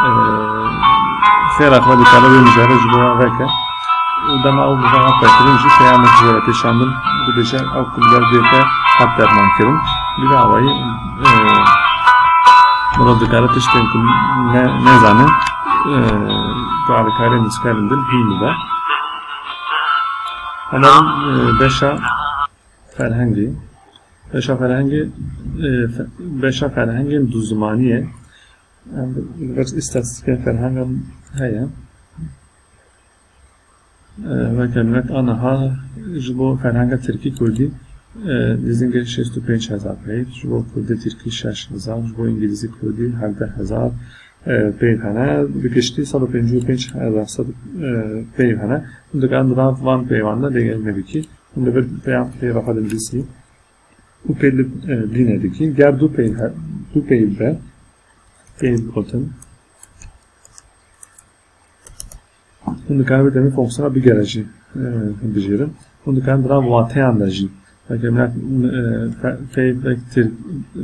e, xêra xwe dikare vê mijarê ji bo wan veke. Û dema ew mijar hat vekirin jî peyamek ji we re tê şandin, dibêje ew kulî dert vê yekê hat dermankirin. Bi vê awayî, e, mirov dikare tiştên ku ne-, nezane, e, bi alîkariyên nivîskarên din hîn bibe. Heman, e, beşa ferhengê. Beşa ferhengê, e, fe-, beşa ferhengên duzimanî ye. Em li vir îstatîstîkên ferhengan heye. E, weke milet aniha ji bo ferhenga tirkî kurdî, e, nêzîkî şêst û pênc hezar peyv, ji bo kurdî tirkî şeş hezar, ji bo îngilîzî kurdî hevdeh hezar, e, peyv hene. Bi giştî sed û pêncî û pênc hezar sed, e, peyv hene. Hûn dikarin di nav van peyvan de lêgerînê bikî. Hûn li vir peyam peyva xwe dinivîsî û pê li, e, bîne dikî. Ger du peyv he-, du peyv be, peyv gotin. Hûn dikarin vê demê fonksiyona bigere jî, e, bigêrin. Hûn dikarin di nav wateyan de jî. Weke milet, e, fe-, peyvek tir-,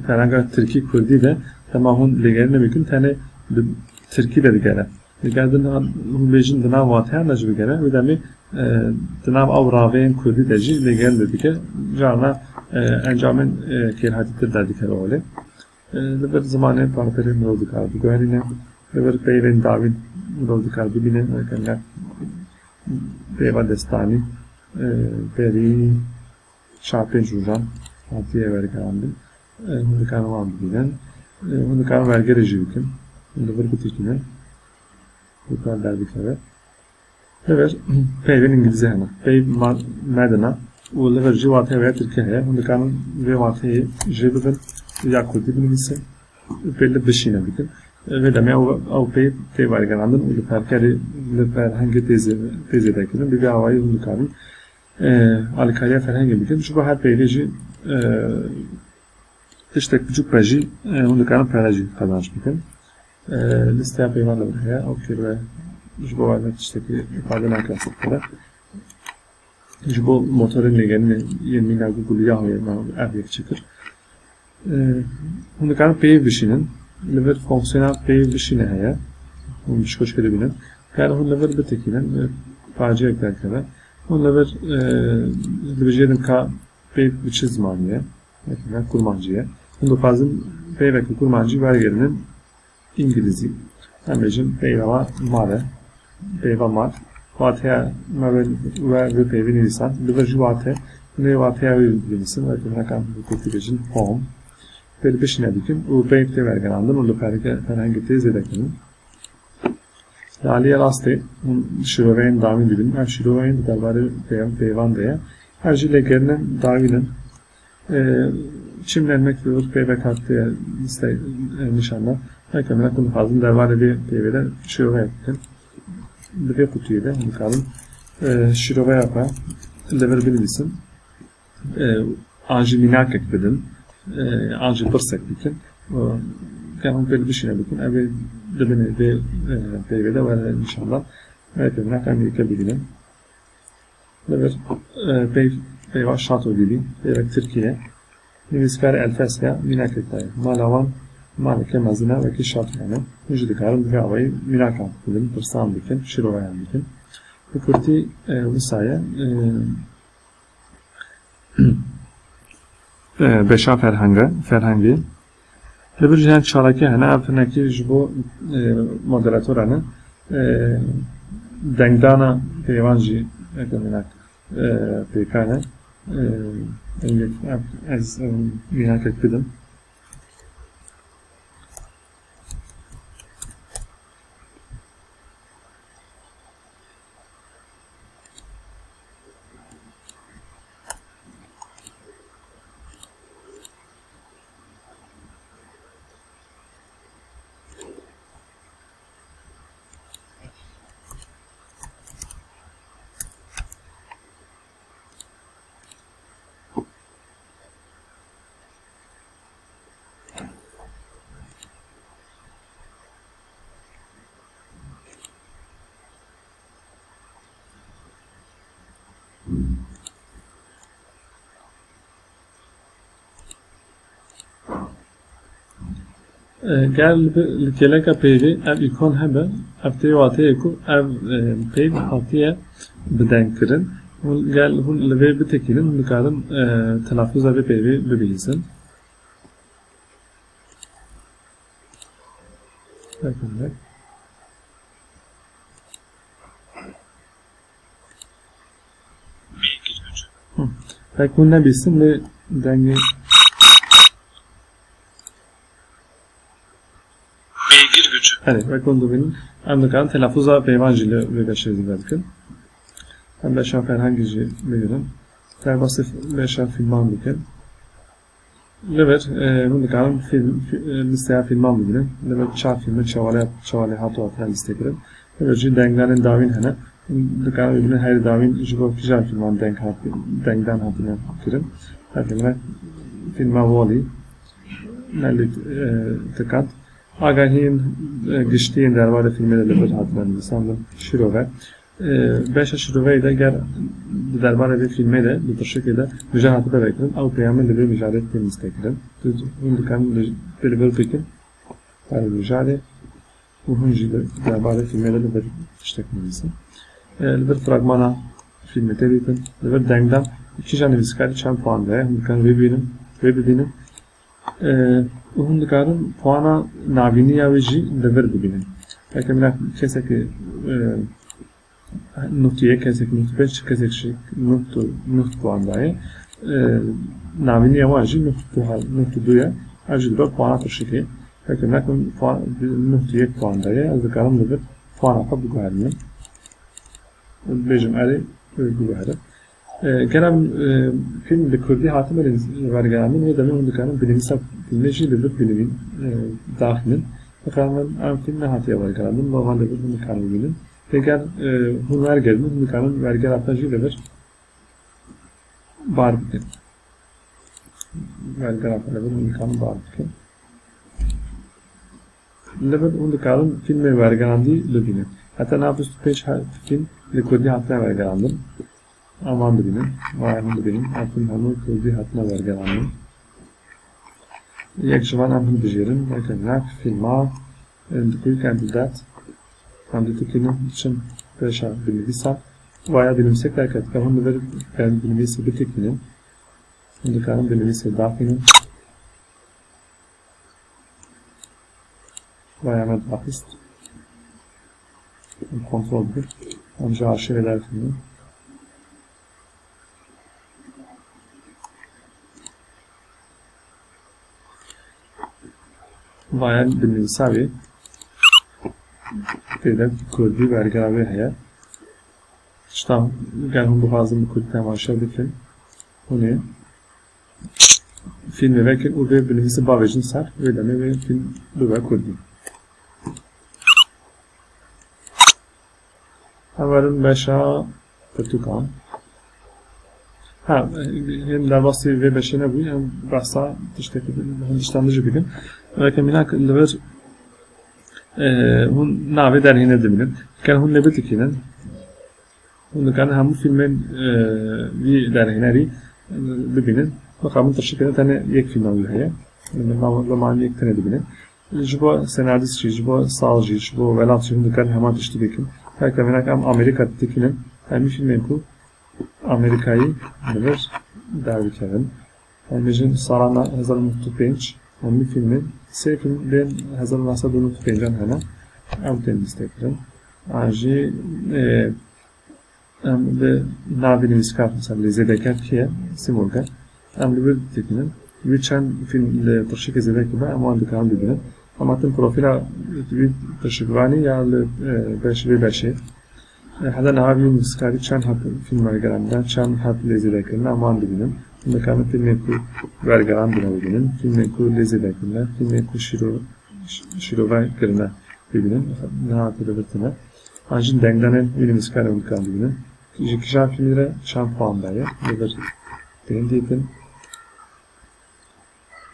ferhenga tirkî kurdî de dema hûn lêgerînê bikin, tenê bi tirkî de digere. Eger di nav, hûn bêjin di nav wateyan de jî bigere, wê demê, e, di nav ew raveyên kurdî de jî lêgerîn dike. Carna, e, encamên, e, kêrhatîtir derdikeve holê. E, li vir zimanê parpêrê mirov dikare biguherîne, li vir peyvên dawî mirov dikare bibîne, weke ne peyva destanî, e, berî çar pênc rojan hatiye wergerandin. E, hûn dikarin wan bibînin. E, hûn dikarin wergerê jî bikin. Hûn li vir bitirkînin. Li kar derdikeve. Li vir peyvên îngilîzî hene. Peyv ma-, medina û li vir jî wateya wê ya tirkî heye. Hûn dikarin vê wateyê jê bibin ya kurdî binivîsin. Pê li bişîne bikin. Vê demê ew, ew peyv tê wergerandin û li perkerê, li ferhengê tê zê-, tê zêdekirin. Bi vê awayî hûn dikarin, e, alîkariya ferhengê bikin. Ji bo her peyvê jî, e, tiştek biçûk be jî, e, hûn dikarin pere jî qezenc bikin. E, listeya peyvan li vir heye, ew kêr ve ji bo we tiştekî îfade nake, ez dikare. Ji bo motorên lêgerînê yên mîna Google Yahoo ye, me ev yek çêkir. E, hûn dikarin peyv bişînin. Li vir fonksiyona peyv bişîne heye. Hûn ji koşkê dibînin. Ger hûn li vir bitikînin, e, parçeyek derkeve. Hûn li vir, e, dibijêrin ka peyv bi çi zimanî ye? Mesela kurmancî ye. Hûn dixwazin peyveke kurmancî wergerînin. Îngilîzî. Em bêjin peyva mar e. Peyva mar. Wateya me ve, we vê peyvî nivîsand. Li vir jî wate. Nê wateya wê binivîsin. Weke minekan bi kurdî bêjin home. Pê li bişîne dikin û peyv tê wergerandin û li ferhenge-, ferhengê tê zêde kirin. Li aliyê rastê hûn şîroveyên dawîn dibînin. Ev şîroveyên di derbarê peyv-, peyvan de ye. Ev jî lêgerînên dawîn in. E, çi milet peyvek hatiye lîste, e, nîşan da. Weke milet hûn dixwazin derbarê vê peyvê de şîroveyek bikin. Di vê qutiyê de hûn dikarin, e, şîroveya xwe li vir binivîsin. E, an jî mînakek bidin. E, an jî pirsek bikin. E, ger hûn pê li bişîne bikin, ev ê di binê vê, e, peyvê de were nîşan dan. Weke milet em yeke bibînin. Li vir, e, peyv-, peyva Şato dibî, peyvek tirkî ye. Nivîskar Elfes ya mînakek daye. Mala wan maleke mezin e, wekî şatoyan e. Hûn jî dikarin bi vê awayî mînakan bidin, pirsan bikin, şîrovayan bikin. Bi kurtî, e, wisa ye, e, e, beşa ferhenge, ferhengê. Li vir jî hin çalakî hene, ev hinekî ji bo, e, moderatora ne. E, dengdana peyvan jî, weke minak, e, pêkan e. E, ez, ez, e, mînakek bidim. E, ger li, li kêleka peyvê ev îkon hebe, ev tê wateyê ku ev, e, peyv hatiye bidengkirin. Hûn ger hûn li vê bitekînin, hûn dikarin, e, telafûza vê peyvê bibihîzin. Bakın bak. Hı. Pek hûn nebîsin lê dengê. Beygir gücü. Erê, wek hûn dibînin, em dikarin telafûza peyvan jî li vê beşê zêde bikin. Em beşa ferhengî jî bigrin. Derbasî beşa fîlman bikin. Li vir, e, hûn dikarin fîlm, fî-, e, lîsteya fîlman bigrin. Li vir çar fîlmin çewalê, çewalê hato hatine lîstekirin. Li vir jî dengdanên dawîn hene. Hûn dikarin bibînin herî dawîn ji bo kîjan fîlman deng hat-, dengdan hatine kirin. Her fîlme, fîlma Wall-E, Nelî, e, Tikand. Agahiyên, e, giştî yên derbarê fîlmê de li vir hatine nivîsandin. Şîrove. E, beşa şîroveyê de ger di derbarê vê fîlmê de, di tirşikê de, mijar hatibe vekirin, ew peyamên li vê mijarê tên lîstekirin. Tu, hûn dikarin li, li vir bikin, berê mijarê û hûn jî li derbarê fîlmê de li vir tiştek nivîsin. E, li vir fragmana fîlmê tê dîtin, li vir dengdan, kîjan nivîskarî çend puan daye, hûn dikarin vê bibînin, vê bibînin. E, û hûn dikarin puana navîniya wê jî li vir bibînin. Heke mînak kesekî, e, nuh û yek, kesekî nuh û pênc, kesekî jî nuh û, nuh puan daye. E, navîniya wan jî nuh û du, nuh û du ye. Ev jî dibe puana tirşikê. Heke mînak min puan, nuh û yek puan daye. Ez dikarim li vir puana xwe biguherînim. Bêjim erê, e, biguhere. E, ger em, e, fîlm bi kurdî hatibin wergerandin, wê demê hûn dikarin binivîsa fîlmê jî li vir binivîn, e, daxînin. Dikarin em fîlm nehatiye wergerandin, ma van li vir hûn dikarin bibînin. Lê ger, e, hûn wergerînin, hûn dikarin wergera xwe jî li vir bar bikin. Wergera xwe li vir hûn dikarin bar bikin. Li vir hûn dikarin fîlmê wergerandî bibînin. Heta niha bîst û pênc he-, fîlm li kurdî hatine wergerandin. Em wan dibînin. Vay hûn dibînin. Em fîlm hemû kurdî hatine wergerandin. Yek ji van em hûn bijêrin. Weke mînak fîlma, em dikuyken bidet. Em ditikînin çim pêşa binivîsa. Vaya binivîsek derket. Em hûn li vir binivîsê bitikînin. Hûn dikarin binivîsê daxînin. Vaya me daxist. Em kontrol bikin. Em ji arşivê derxînin. Vaya binivîsa wê. Tê de kurdî wergera wê heye. Tişta ger hûn bixwazin bi kurdî temaşe bikin. Hûn ê fîlmê vekin û vê binivîsê bavêjin ser, wê demê wê fîlm bibe kurdî. Em werin beşa pirtûkan. Ha, hên derbasî vê beşê nebûyî, em behsa tiştekî din, hin tiştan din jî bikin. Weke mînak li vir, e, hûn navê derhênê dibînin. Ger hûn lê bitikînin, hûn dikarin hemû fîlmên, e, vî derhênerî, e, bibînin. Mixabin tirşikê de tenê yek fîlma wî heye. Li ma-, li malê yek tenê dibînin. Ji bo senarîst jî, ji bo saz jî, ji bo welat jî hûn dikarin heman tiştî bikin. Heke mînak em Amerîka dikinin, hemî fîlmên ku Amerîkayî li vir derdikevin. Em bêjin sala hezar û neh sed û pênc, hemî fîlmên, sê fîlm bên hezar û neh sed û neh û pêncan hene, ew tên lîstekirin. An jî, e, Em li navê nivîskar, mesela lê zêdeker kî ye? Simulka. Em li vir dikinin. Wî çend fîlm li tirşikê zêdekî be, em wan dikarin bibînin. Em hatin profîla wî tirşikvanî ya li, e, beş, vê beşê. E, heta niha vî nivîskarî çend heb fîlm wergerandine, çend heb lê zêdekirine, em wan dibînin. Hûn dikarin fîlmên ku wergerandine bibînin, fîlmên ku lê zêdekirine, fîlmên ku şîro-, şîrove kirine bibînin. Niha tu li vir tune. An jî dengdanên wî nivîskarê hûn dikarin bibînin. Ji kîjan fîlmî re çend puan daye? Li vir tên dîtin.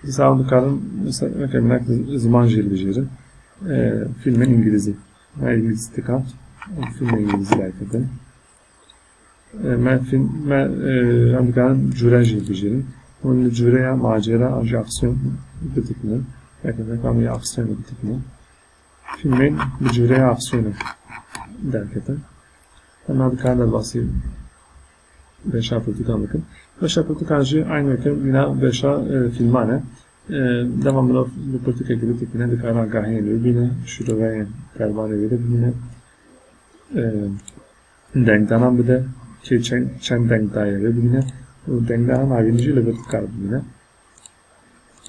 Dîsa hûn dikarin, mesela, weke minak ziman jî hilbijêrin. E, fîlmên îngilîzî. Me îngilîzî tikan. Fîlmên îngilîzî dayî kirin. E, me fîlm, me, e, em dikarin cûre jî hilbijêrin. Hûn li cûreya macera an jî aksiyon bitikinin. Weke minak em yê aksiyon bitikinin. Fîlmên bi cûreya aksiyonê derketin. Em niha dikarin derbasî beşa pirtûkan bikin. Beşa pirtûkan jî aynî weke mîna beşa, e, fîlman e. E, dema mirov bi pirtûkekî bitikîne, dikare agahiyên wê bîne, şîroveyên derbarê wê de bibîne. E, dengdanan bide, kê çend, çend deng daye wê bibîne. Û dengdana navînî jî li vir dikare bibîne.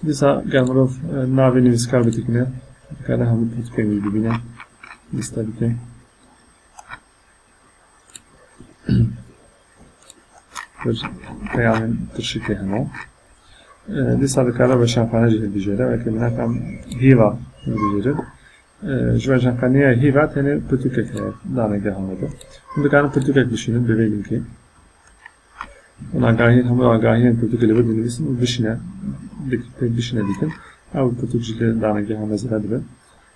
Dîsa ger mirov, e, navê nivîskar bitikine, dikare hemû pirtûkên wî bibîne, lîste bike. Bir peyamên tirşikê hene. E, dîsa dikare weşanxane jî hilbijêre, weke minak em hîva hilbijêrin. E, ji weşanxaneya hîva tenê pirtûkek heye, danegeha me de. Hûn dikarin pirtûkek bişînin bi vê linkê. Hûn agahiyên, hemû agahiyên pirtûkê li vir dinivîsin û bişîne, dik-, pê bişîne dikin. Ew pirtûk jî li danegeha me zêde dibe.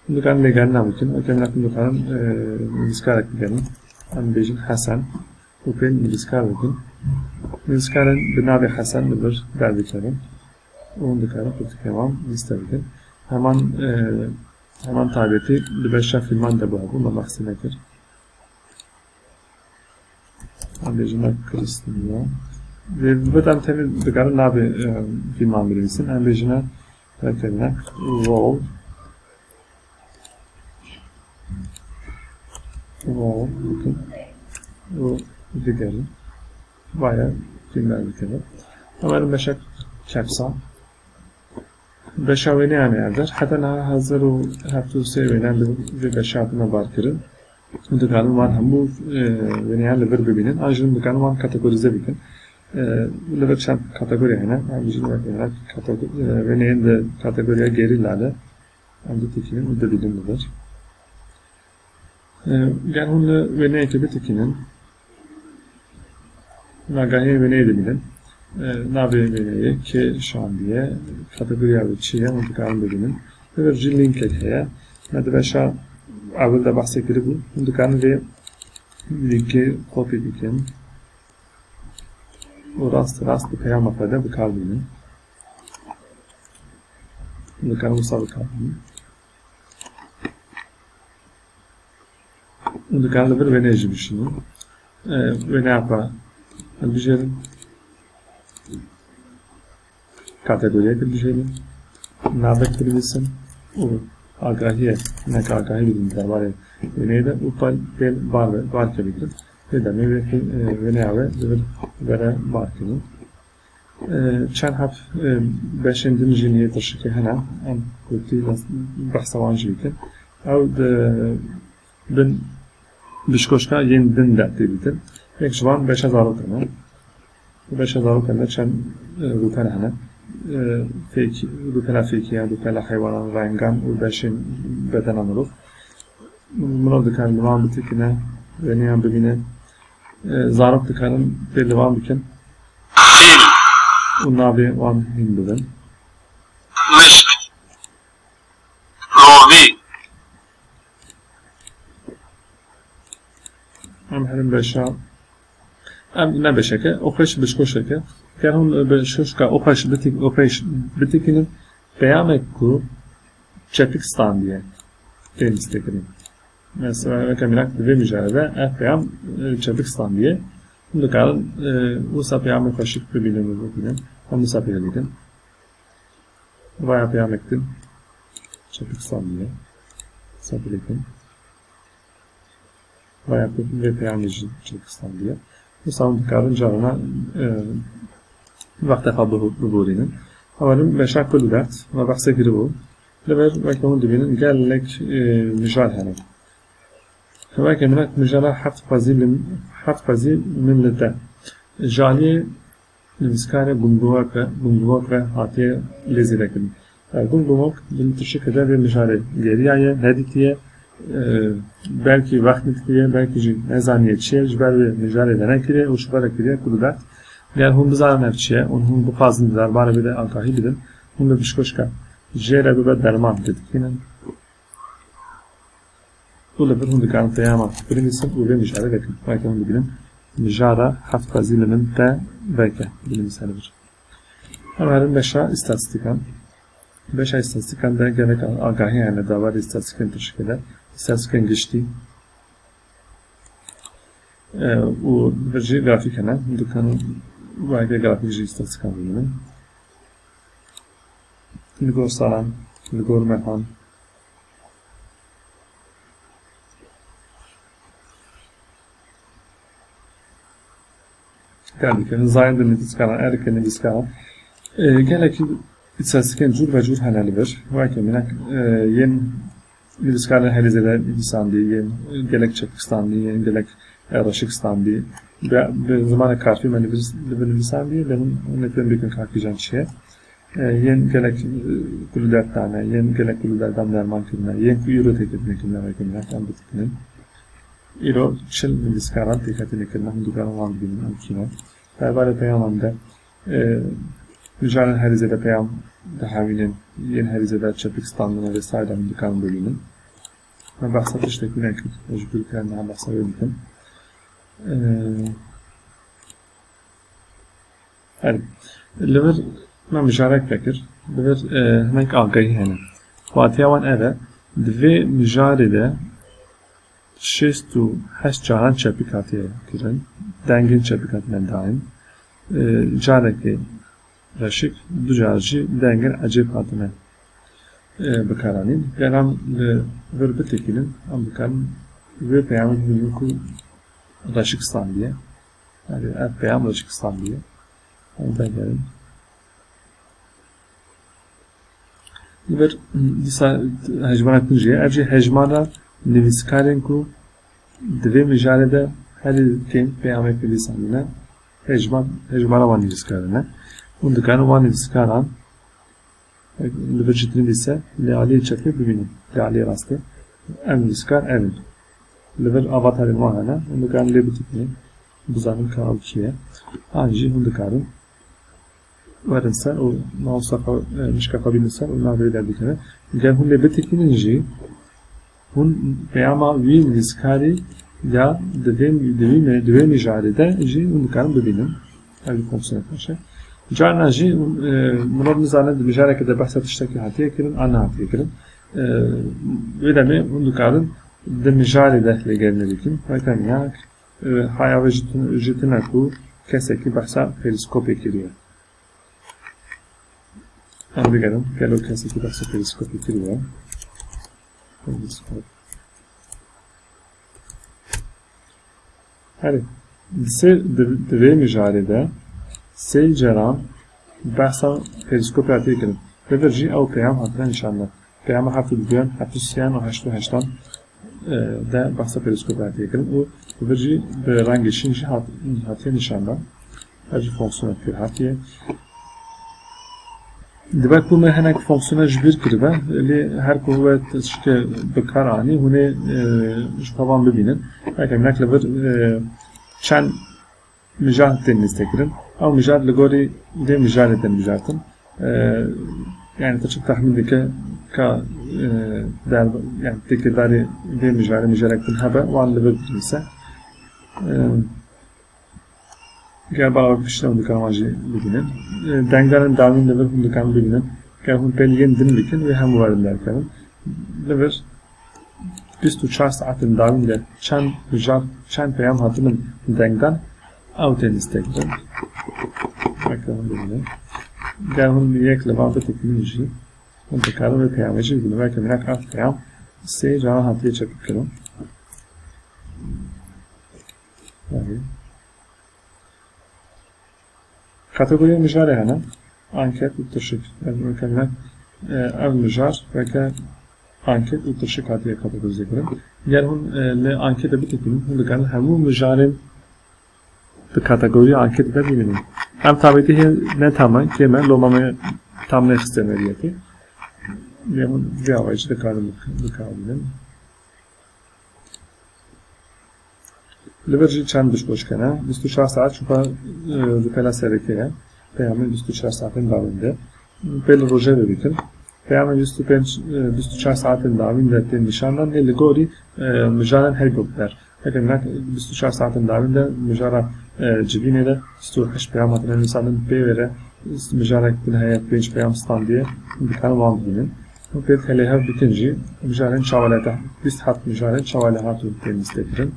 Hûn dikarin lêgerîna bikin. Weke minak hûn dikarin, e, nivîskarek bigerin. Em bêjin Hesen û pê nivîskar bikin. Nivîskarên bi navê Hesen li vir derdikevin. Û hûn dikarin pirtûkên wan lîste bikin. Heman, e, heman taybetî li beşa fîlman de bû hebû, me behsê nekir. Em bêjin me Kristîna. Lê bi em tenê dikarin navê, e, fîlman binivîsin. Em bêjine, weke ne, Rol. Rol bikin. Û digerin. Vaya fîlmler dikeve. Em erin beşek kepsa. Beşa wêneyan ê ev der. Heta niha hezar û heft û sê wêne li vê beşa hatine barkirin. Hûn dikarin wan hemû, e, wêneyan li vir bibînin. An jî hûn dikarin wan kategorîze bikin. E, li vir çend kategoriya hene. Em jî weke kategor-, e, wêneyên di kategoriya gerîla de em ditikînin û dibînin li vir. E, ger hûn li wêneyekê bitikînin, hûn agahiyên wêneyê dibînin. E, navê wêneyê, kê şandiye, kategoriya wê çi ye, hûn dikarin bibînin. Li vir jî lînkek heye. Me di beşa ewil de behsê kiribû. Hûn dikarin vê lînkê kopî bikin û rast rast bi peyama xwe de bi kar bînin. Hûn dikarin wisa bi kar bînin. Hûn dikarin li vir wêneyê jî bişînin. E, wêneya xwe hilbijêrin. Kategoriyek hilbijêrin. Navek binivîsin û agahiyek, hineka agahî bidin derbarê wêneyê de û pê-, pê bar ve, barke bigirin. Pê demê wê, e, wêneya we li vir were barkirin. E, çend heb, e, beşên din jî yên tirşikê hene. Em kotî behsa wan jî bikin. Ew di bin bişkoşka yên din de tê dîtin. Yek ji wan beşa zarokan e. Beşa zarokan de çend, e, rûpel hene. E, fêkî, rûpela fêkiyan, rûpela heywanan, rengan û beşên bedena mirov. Mirov dikare li wan bitikine, wêneyan bibîne. E, zarok dikarin pê li wan bikin. Fîl. Û navê wan hîn bibin. Mişk. Rovî. Em herin beşa. Em ne beşeke, oxeş bişkoşeke. Ger hûn bişkoşka oxeş bitik-, oxeş bitikînin, peyamek ku çepik standiye, tên lîstekirin. Mesela, weke mînak di vê mijare de ev peyam, e, çepik standiye. Hûn dikarin, e, wisa peyamên xweşik bibînin û bibînin. Em wisa pê dikin. Vaya peyamek din. Çepik standiye. Wisa pê dikin. Vaya vê peyamê jî çêkstandiye. Wisa hûn dikarin carana, e, wexta xwe bibo-, biborînin. Hewerin beşa kul û dert, me behsê kiribû. Li vir weke hûn dibînin gelek, e, mijar hene. Weke minak mijara heft xwezî li, heft xwezî min li te. Ji aliyê nivîskara Gumgumok re, Gumgumok re hatiye lê zêdekirin. E, Gumgumok di tirşikê de vê mijarê geriyaye, nedîtiye, e, belkî wext nedîtiye, belkî jî nezaniye çi ye, ji ber vê mijarê venekiriye û ji xwe re kiriye kul û dert. Ger hûn bizanin ev çi ye û hûn bixwazin di derbarê vê de agahî bidin, hûn bi pişkoşka jê re bibe derman têdikînin. û li vir hûn dikarin peyama binivîsin û vê mijarê vekin. Weke hûn dibînin, mijara heft xwezî li min te veke binivîse li vir. Em herin beşa îstatîstîkan. Beşa îstatîstîkan de gelek agahî hene di derbarê îstatîstîkên tirşikê de. Îstatîstîkên giştî, e, û li vir jî grafîk hene. Hûn dikarin weke grafîk jî îstatîstîkan bibînin. Li gor salan, li gor mehan, Derdikenin zayendên nivîskaran, erikên nivîskaran. E, gelekî îstatîstîkên cûr ve cûr hene li vir. Weke mînak, e, yên nivîskarên herî zêde nivîsandî, yên gelek çepik standî, yên gelek, e, reşik standî. Bi, bi zimanê karfî me nivîs-, li vir nivîsandî, lê hûn, hûn ê fêm bikin ka kîjan çi ye. E, yên gelek, e, kul û derd dane, yên gelek kul û derdan derman kirine, yên ku îro têketinê kirine, weke mînak em bitikinin. Îro çil nivîskaran têketinê kirine, hûn dikarin wan bibînin, em kî ne. Derbarê peyaman de, e, mijarên herî zêde peyam dihewînin, yên herî zêde çepik standine vesaire hûn dikarin bibînin. Me behsa tiştekî nekir, ez ji ber niha behsa wê dikim. E, Herî. Li vir me mijarek vekir. Li vir, e, hinek agahî hene. Hatiya wan ev e. Di vê mijarê de şêst û heşt caran çepik hatiye kirin. Dengên çepik hatine dayîn. E, carekê reşik, du car jî dengên ecêb hatine, e, bikaranîn. Ger em li vir bitekînin, em dikarin vê peyamê bibînin ku reşik standiye. Yani ev peyam reşik standiye. Em vegerin. Li vir, dîsa hejmara din jî ye. Ev jî hejmara nivîskarên ku di vê mijarê de herî kêm peyamek nivîsandine. Hejmar, hejmara wan nivîskaran e. Hûn dikarin wan nivîskaran Li vir jî dinivîse, lê aliyê çepê bibînin, lê aliyê rastê. Em nivîskar ev in. Li vir avatarên wan hene, hûn dikarin lê bitikinin, bizanin ka ew kî ye. An jî hûn dikarin werin ser û mousa xwe, e, mişka xwe bînin ser û navê wê derdikeve. Ger hûn lê bitikinin jî, Hûn peyama wî nivîskarî ya di vê, di vî me-, di vê mijarê de jî hûn dikarin bibînin. Ev jî fonksiyonê xweş e. Carna jî, e, mirov nizane di mijareke de behsa tiştekî hatiye kirin an nehatiye kirin. E, wê demê hûn dikarin di mijarê de lêgerînê bikin. Weke mînak, e, haya ve jî tune, jî tune ku kesekî behsa perîskopê kiriye. Em bigerin, gelo kesekî behsa perîskopê kiriye? Perîskop. Herê, di sê, di, di vê mijarê de sê caran behsa perîskopê hatiye kirin. Li vir jî ew peyam hatine nîşandin. Peyama heft û duyan, heft û siyan û heşt û heştan, e, de behsa perîskopê hatiye kirin û li vir jî bi rengê şîn jî hat-, hatiye nîşandan. Ev jî fonksiyona pêr hatiye. Dibe ku me hinek fonksiyona ji bîr kiribe, lê her ku we tiştê bi kar anî, hûn ê, e, ji xwe van bibînin. Weke minak li vir, e, çend mijar tên lîstekirin. Ew mijar li gorî vê mijarê tên mijartin. E, yani te çi tehmîn dike ka, e, der, yani têkildarî vê mijarê, mijarek din hebe, wan li vir dinivîse. E, Ger bala piştî hûn dikarin wan jî bibînin. E, dengdanên dawîn li vir hûn dikarin bibînin. Ger hûn pêl yên din bikin, wê hemû werin derkevin. Li vir bîst û çar saetên dawîn de çend mijar, çend peyam hatibin dengdan, ew tên lîstekirin. Weke hûn bibînin. Ger hûn yek li van bitikinin jî, hûn dikarin wê peyamê jî bibînin. Weke minak ev peyam sê caran hatiye çepikkirin. Yanî, kategoriya mijarê hene. Anket û tirşik. Yanî, weke mijar, e, ev mijar weke anket û tirşik hatiye kategorizê kirin. Ger hûn, e, li anketê bitekinin, hûn dikarin hemû mijarên di kategoriya anketê de bibînin. Em tabîtî hê ne tam e, kêm e, loma me tam nexiste meriyetê. Lê hûn vê awayî jî dikarin bik-, bikarbînin. Li vir jî çend piştgoç kene. Bîst û çar saet çuka, e, rûpela sereke ye. Peyamên bîst û çar saetên dawîn de. Pê li rojevê bikin. Peyamên bîst û pênc, e, bîst û çar saetên dawîn de tên nîşandan, lê li gorî, e, mijarên her guhder. Heke minak bîst û çar saetên dawîn de mijara, e, civînê de bîst û heşt peyam hatine nivîsandin, pê wê re mijarek din heye pênc peyam standiye, dikarin wan bibînin. Hûn pê telê hev bikin jî mijarên çawa lê te-, bîst heft mijarên çawa lê hatûn tên lîstekirin.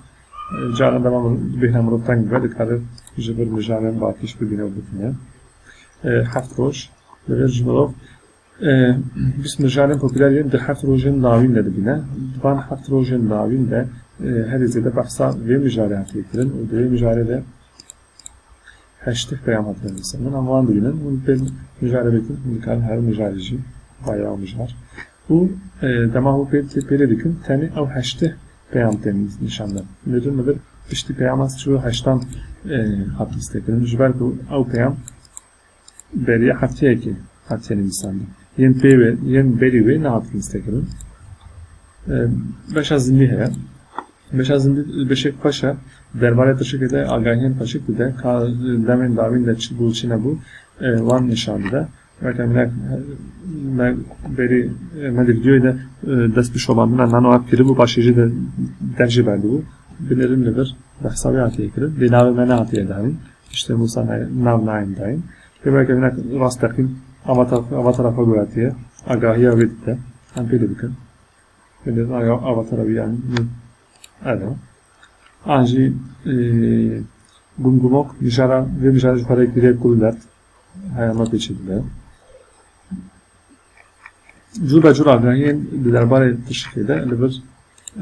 E, caran dema mir-, bêhna mirov teng bibe, dikare ji vir mijarên batîş bibîne û bibîne. E, heft roj, li vir ji mirov E, bîst mijarên popûler yên di heft rojên dawîn de dibîne. Di van heft rojên dawîn de, e, herî zêde behsa vê mijarê hatiye kirin û di vê mijarê de heştê peyam hatine nivîsandin. Em wan dibînin, hûn pê mijarê bikin, hûn dikarin her mijarê jî, vaya mijar. Û, e, dema hûn pê, pê, pê lê dikin, tenê ew heştê peyam tên nîşandan. Li vir piştî peyama sî û heştan, e, hat lîstekirin. Ji ber ku ew peyam beriya hefteyekê hatiye nivîsandin. Yên pê wê, yên berî wê nehatin lîstekirin. E, beşa zindî heye. Beşa zindî beşek xweş e. Derbarê tirşikê de agahiyên xweşik dide. Ka demên dawîn de çi bû, çi nebû, e, wan nîşan dide. Weke minak, me berî, e, me di vîdeoyê de, e, dest bi şopandina nano app kiribû, paşê jî de dev jê berdibû. Binêrin li vir behsa wê hatiye kirin. Lê navê me nehatiye danîn. Tiştê wisa nav nayên dayîn. Pê weke minak rasteqîm avatara xwe guratiye. Agahiya wê dide. Em pê lê bikin. Binêrin avatara wî yanî. Ev e. An jî, e, gumgumok, mijara, vê mijarê ji xwe re kiriye kul dert. Heya me pêçî dibe. Cûr be cûr agahiyên di derbarê tirşikê de li vir,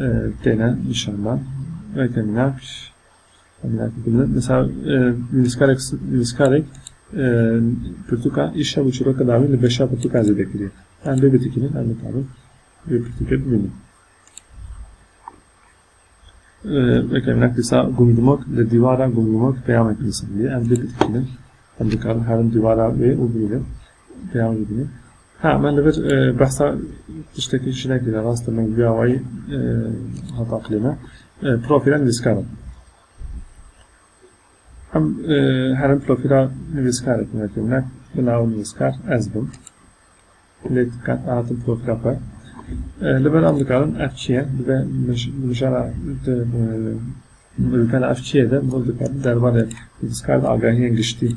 e, têne nîşandan. Weke mînak, mînak, mesela, e, nivîskarek, nivîskarek, e, pirtûka Îşev û çîroka dawî li beşa pirtûkan zêde kiriye. Em vê bitikînin, em nikarin vê pirtûkê bibînin. Weke minak dîsa gumgumok, li dîwara gumgumok peyamek nivîsandiye. Em vê bitikînin. Em dikarin herin dîwara wê û bibînin. Peyamek bibînin. Ha, me li vir, e, behsa tiştekî jî nekiriye. Rast e, min vî awayî, e, hat aqilê me. E, profîla nivîskar e. Em, e, herin profîla nivîskarek, weke minak bi nav nivîskar ez bim. Lê hatin profîla xwe. E, li vir em dikarin ev çi ye? Dibe mij-, mijara di, e, rûpela ev çi ye de, mirov dikare derbarê nivîskar de agahiyên giştî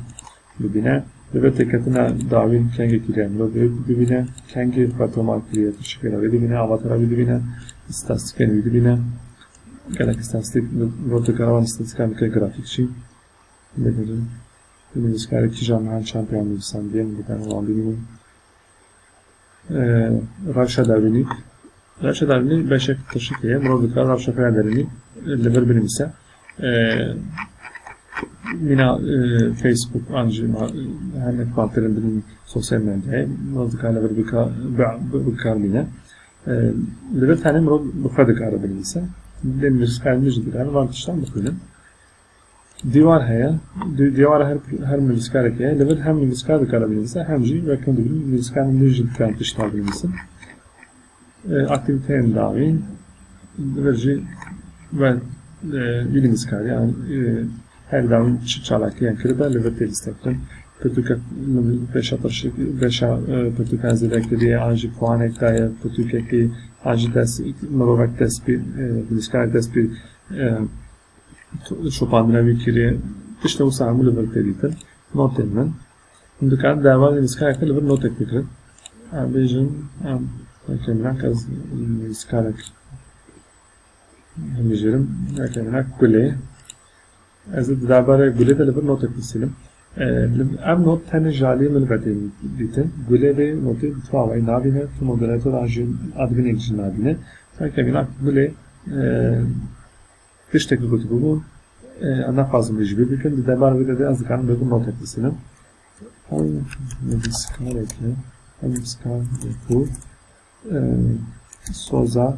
bibîne. Dibe têketina dawîn kengê kiriye, mirov wê bibîne, kengê xwe tomar kiriye, tirşikê re wê dibîne, avatara wî dibîne, îstastîkên wî dibîne. Gelek îstastîk, mirov dikare wan îstastîkan bike grafîk jî. Bibînin. Nivîskarê kîjan nihan çend peyam nivîsandiye, em dikarin wan bibînin. E, rewşa dawînî. Rewşa dawînî beşek tirşikê ye. Mirov dikare rewşa xwe ya derûnî, e, li vir binivîse. E, mîna, e, Facebook an jî ma-, hinek malperên din sosyal medyayê. Mirov dikare li vir bika-, bi-, bi-, bikar bîne. E, li vir tenê mirov bi xwe dikare binivîse. Lê nivîskarên din jî dikarin van tiştan bixwînin. Dîwar heye. Dî-, dîwara her, her nivîskarek heye. Li vir hem nivîskar dikare binivîse, hem jî wek hûn dibînin nivîskarên din jî dikarin tişta binivîsin. E, aktîviteyên dawîn, li vir jî ve, e, wî nivîskarî, yanî, e, her dawîn çi çalakiyan kiribe, li vir tê lîstekirin. Pirtûkek beşa tirşik, beşa, e, pirtûkan zêde kiriye, an jî puanek daye pirtûkekî, an jî dest, mirovek dest pê, e, nivîskarek dest pê, e, şopandina wî kiriye. Tiştê wisa hemû li vir tê dîtin. Notên min. Hûn dikarin derbarê nivîskareke li vir notek bigirin. Em bêjin, em, weke minak ez nivîskarek hilbijêrim, weke minak Gulê. Ez ê di derbarê Gulê de li vir notek nivîsînim. E, li, ev not tenê ji aliyê min ve tê dîtin. Gulê vê notê bi tu awayî nabîne, tu moderator an jî adminek jî nabîne. Weke minak Gulê, e, tiştekî gotibûbûn, E, em naxwazim vê jî bibînin. Di derbarê vê de ez dikarim bêjim notek bistînim. Ew nivîskareke, ew nivîskarek ku, e, soza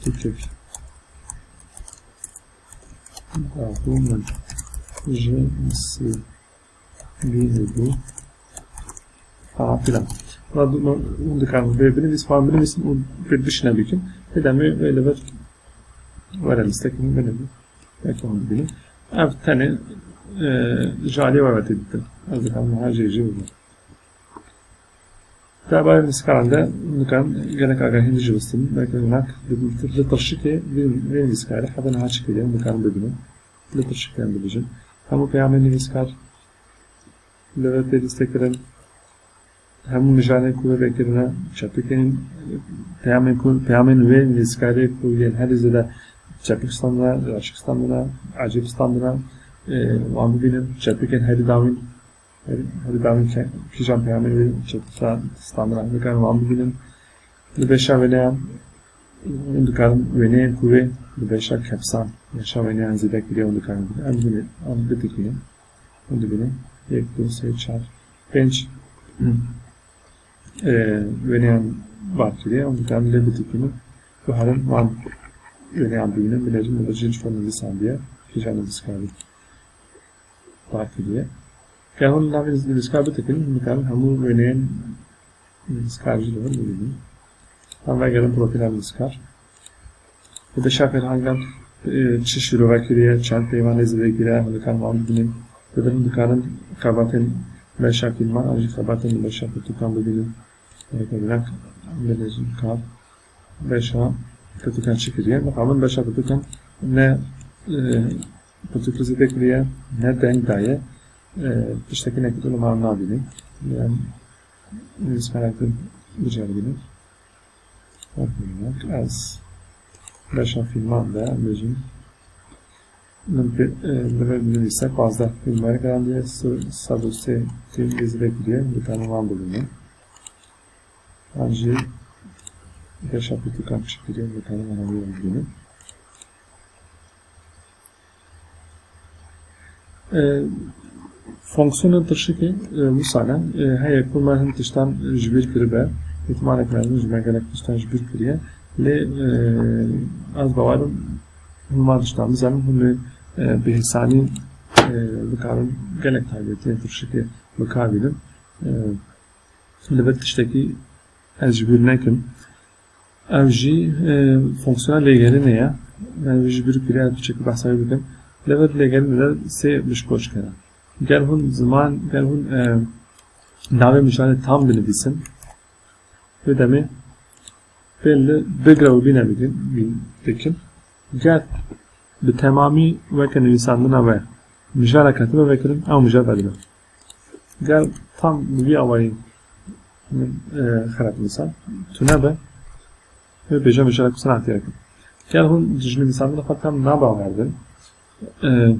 tikir. Daxû min ji Misir bînibû falan filan. Hûn dikarin vê binivîsin, fan binivîsin û pê bişîne bikin. Pê demê vê li vir were lîstekirin binivî. Belkî hûn dibînin. Ev tenê, e, ji aliyê we ve tê dîtin. Ez dikarim niha jê jî bibim. Derbarê nivîskaran de hûn dikarin gelek agahî min jî bistînin. Belkî hinek li, li tirşikê vê, vê nivîskarê heta niha çi kiriye, hûn dikarin bibînin. Li tirşikê em dibêjin. Hemû peyamên nivîskar li vir tê lîstekirin. Hemû mijarên ku vekirine, çepikên, peyamên ku, peyamên wê nivîskarê ku yên herî zêde çepik standine, raşik standine, ecêb standine, e, wan bibînin, çepikên herî dawîn, herî, herî dawîn ke-, kîjan peyamên wê çepik standine, hûn dikarin wan bibînin. Li beşa wêneyan, hûn dikarin wêneyên ku wê li beşa kepsan, beşa wêneyan zêde kiriye, hûn dikarin bibînin. Em binê, em bitikînin. Hûn dibînin. Yek, du, sê, çar, pênc, e, wêneyan bar kiriye. Hûn dikarin lê bitikînin. Ku herin wan wêneyan bibînin, binêrin, li vir jî ji xwe nivîsandiye. Kîjan nivîskarî bar kiriye. Ger hûn navê nivîskar bitikînin, hûn dikarin hemû wêneyên nivîskar jî li vir bibînin. Em vegerin profîla nivîskar. Li beşa fêrhangan, e, çi şîrove kiriye, çend peymanê zêde kiriye, hûn dikarin wan bibînin. Li vir hûn dikarin xebatên beşa fîlman an jî xebatên li beşa pirtûkan bibînin. E, hûn dikarin kar beşa pirtûkan çi kiriye. Mixabin beşa pirtûkan ne, e, pirtûk zêde kiriye, ne deng daye. E, tiştekî nekiriye, li mal nabînin. Em nivîskaran biceribînin. Wek minak, ez beşa fîlman de, em bêjin, min pê, e, li vir binivîse pazdeh fîlm wergerandiye, se-, sed û sê fîlm zêde kiriye, dikarin wan bibînin. An jî beşa pirtûkan çi kiriye, dikarin wan bibînin. E, fonksiyonên tirşikê, e, wisa ne. E, heye ku me hin tiştan ji bîr kiribe, îhtimalek mezin ji me gelek tiştan ji bîr kiriye. Lê, e, ez bawer im hûn van tiştan bizanin, hûn ê, e, bi hêsanî, e, bikarin gelek taybetiyên tirşikê bi kar bînin. E, li vir tiştekî ez ji bîr nekim. Ev jî, e, fonksiyona lêgerînê ye. Me ji bîr kiriye, ez piçekî behsa wê bikim. Li vir lêgerînê de sê bişkoçik hene. Ger hûn ziman, ger hûn, e, navê mijarê tam binivîsin, wê demê pê li bigre û bîne bikin, bîn-, bikin. Ger bi temamî weke nivîsandina we mijarek hatibe vekirin, ew mijar vedibe. Ger tam bi vî awayî, e, xerab nivîsa, tune be, wê bêje mijarek wisa nehatiye kirin. Ger hûn ji nivîsandina xwe tam nabawerdin, e,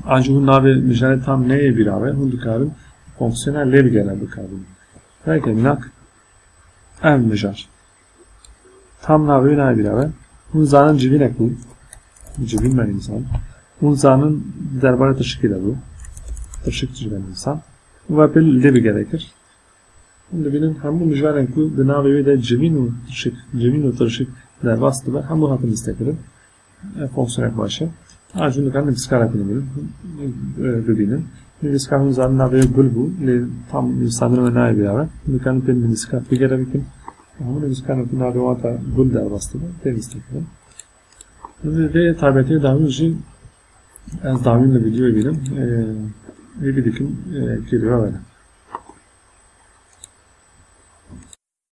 an jî hûn navê mijarê tam neyê bîra we, hûn dikarin fonksiyona lê bigere bikarbin. Weke minak ev mijar. Tam navê wê nayê bîra we. Hûn zanin civînek bû. Civîn me nivîsan. Hûn zanin derbarê tirşikê de bû. Tirşik ji me nivîsan. Û ve pê lê bigere kir. Hûn dibînin hemû mijarên ku di navê wê de civîn û tirşik, civîn û tirşik derbas dibe, hemû hatin lîstekirin. E, fonksiyonek baş e. An jî hûn dikarin nivîskarek binivînin, e, bibînin. Nivîskar hûn zanin navê wê Gul bû, lê tam nivîsandina wê nayê bîra we. Hûn dikarin pê nivîskar bigere bikin. Hemû nivîskarên ku navê wan de Gul derbas dibe, tên lîstekirin. Vê, vê taybetiyê dawîn jî ez dawîn li vîdeoyê bînim. E, vê bî dikim, e, kêrî we were.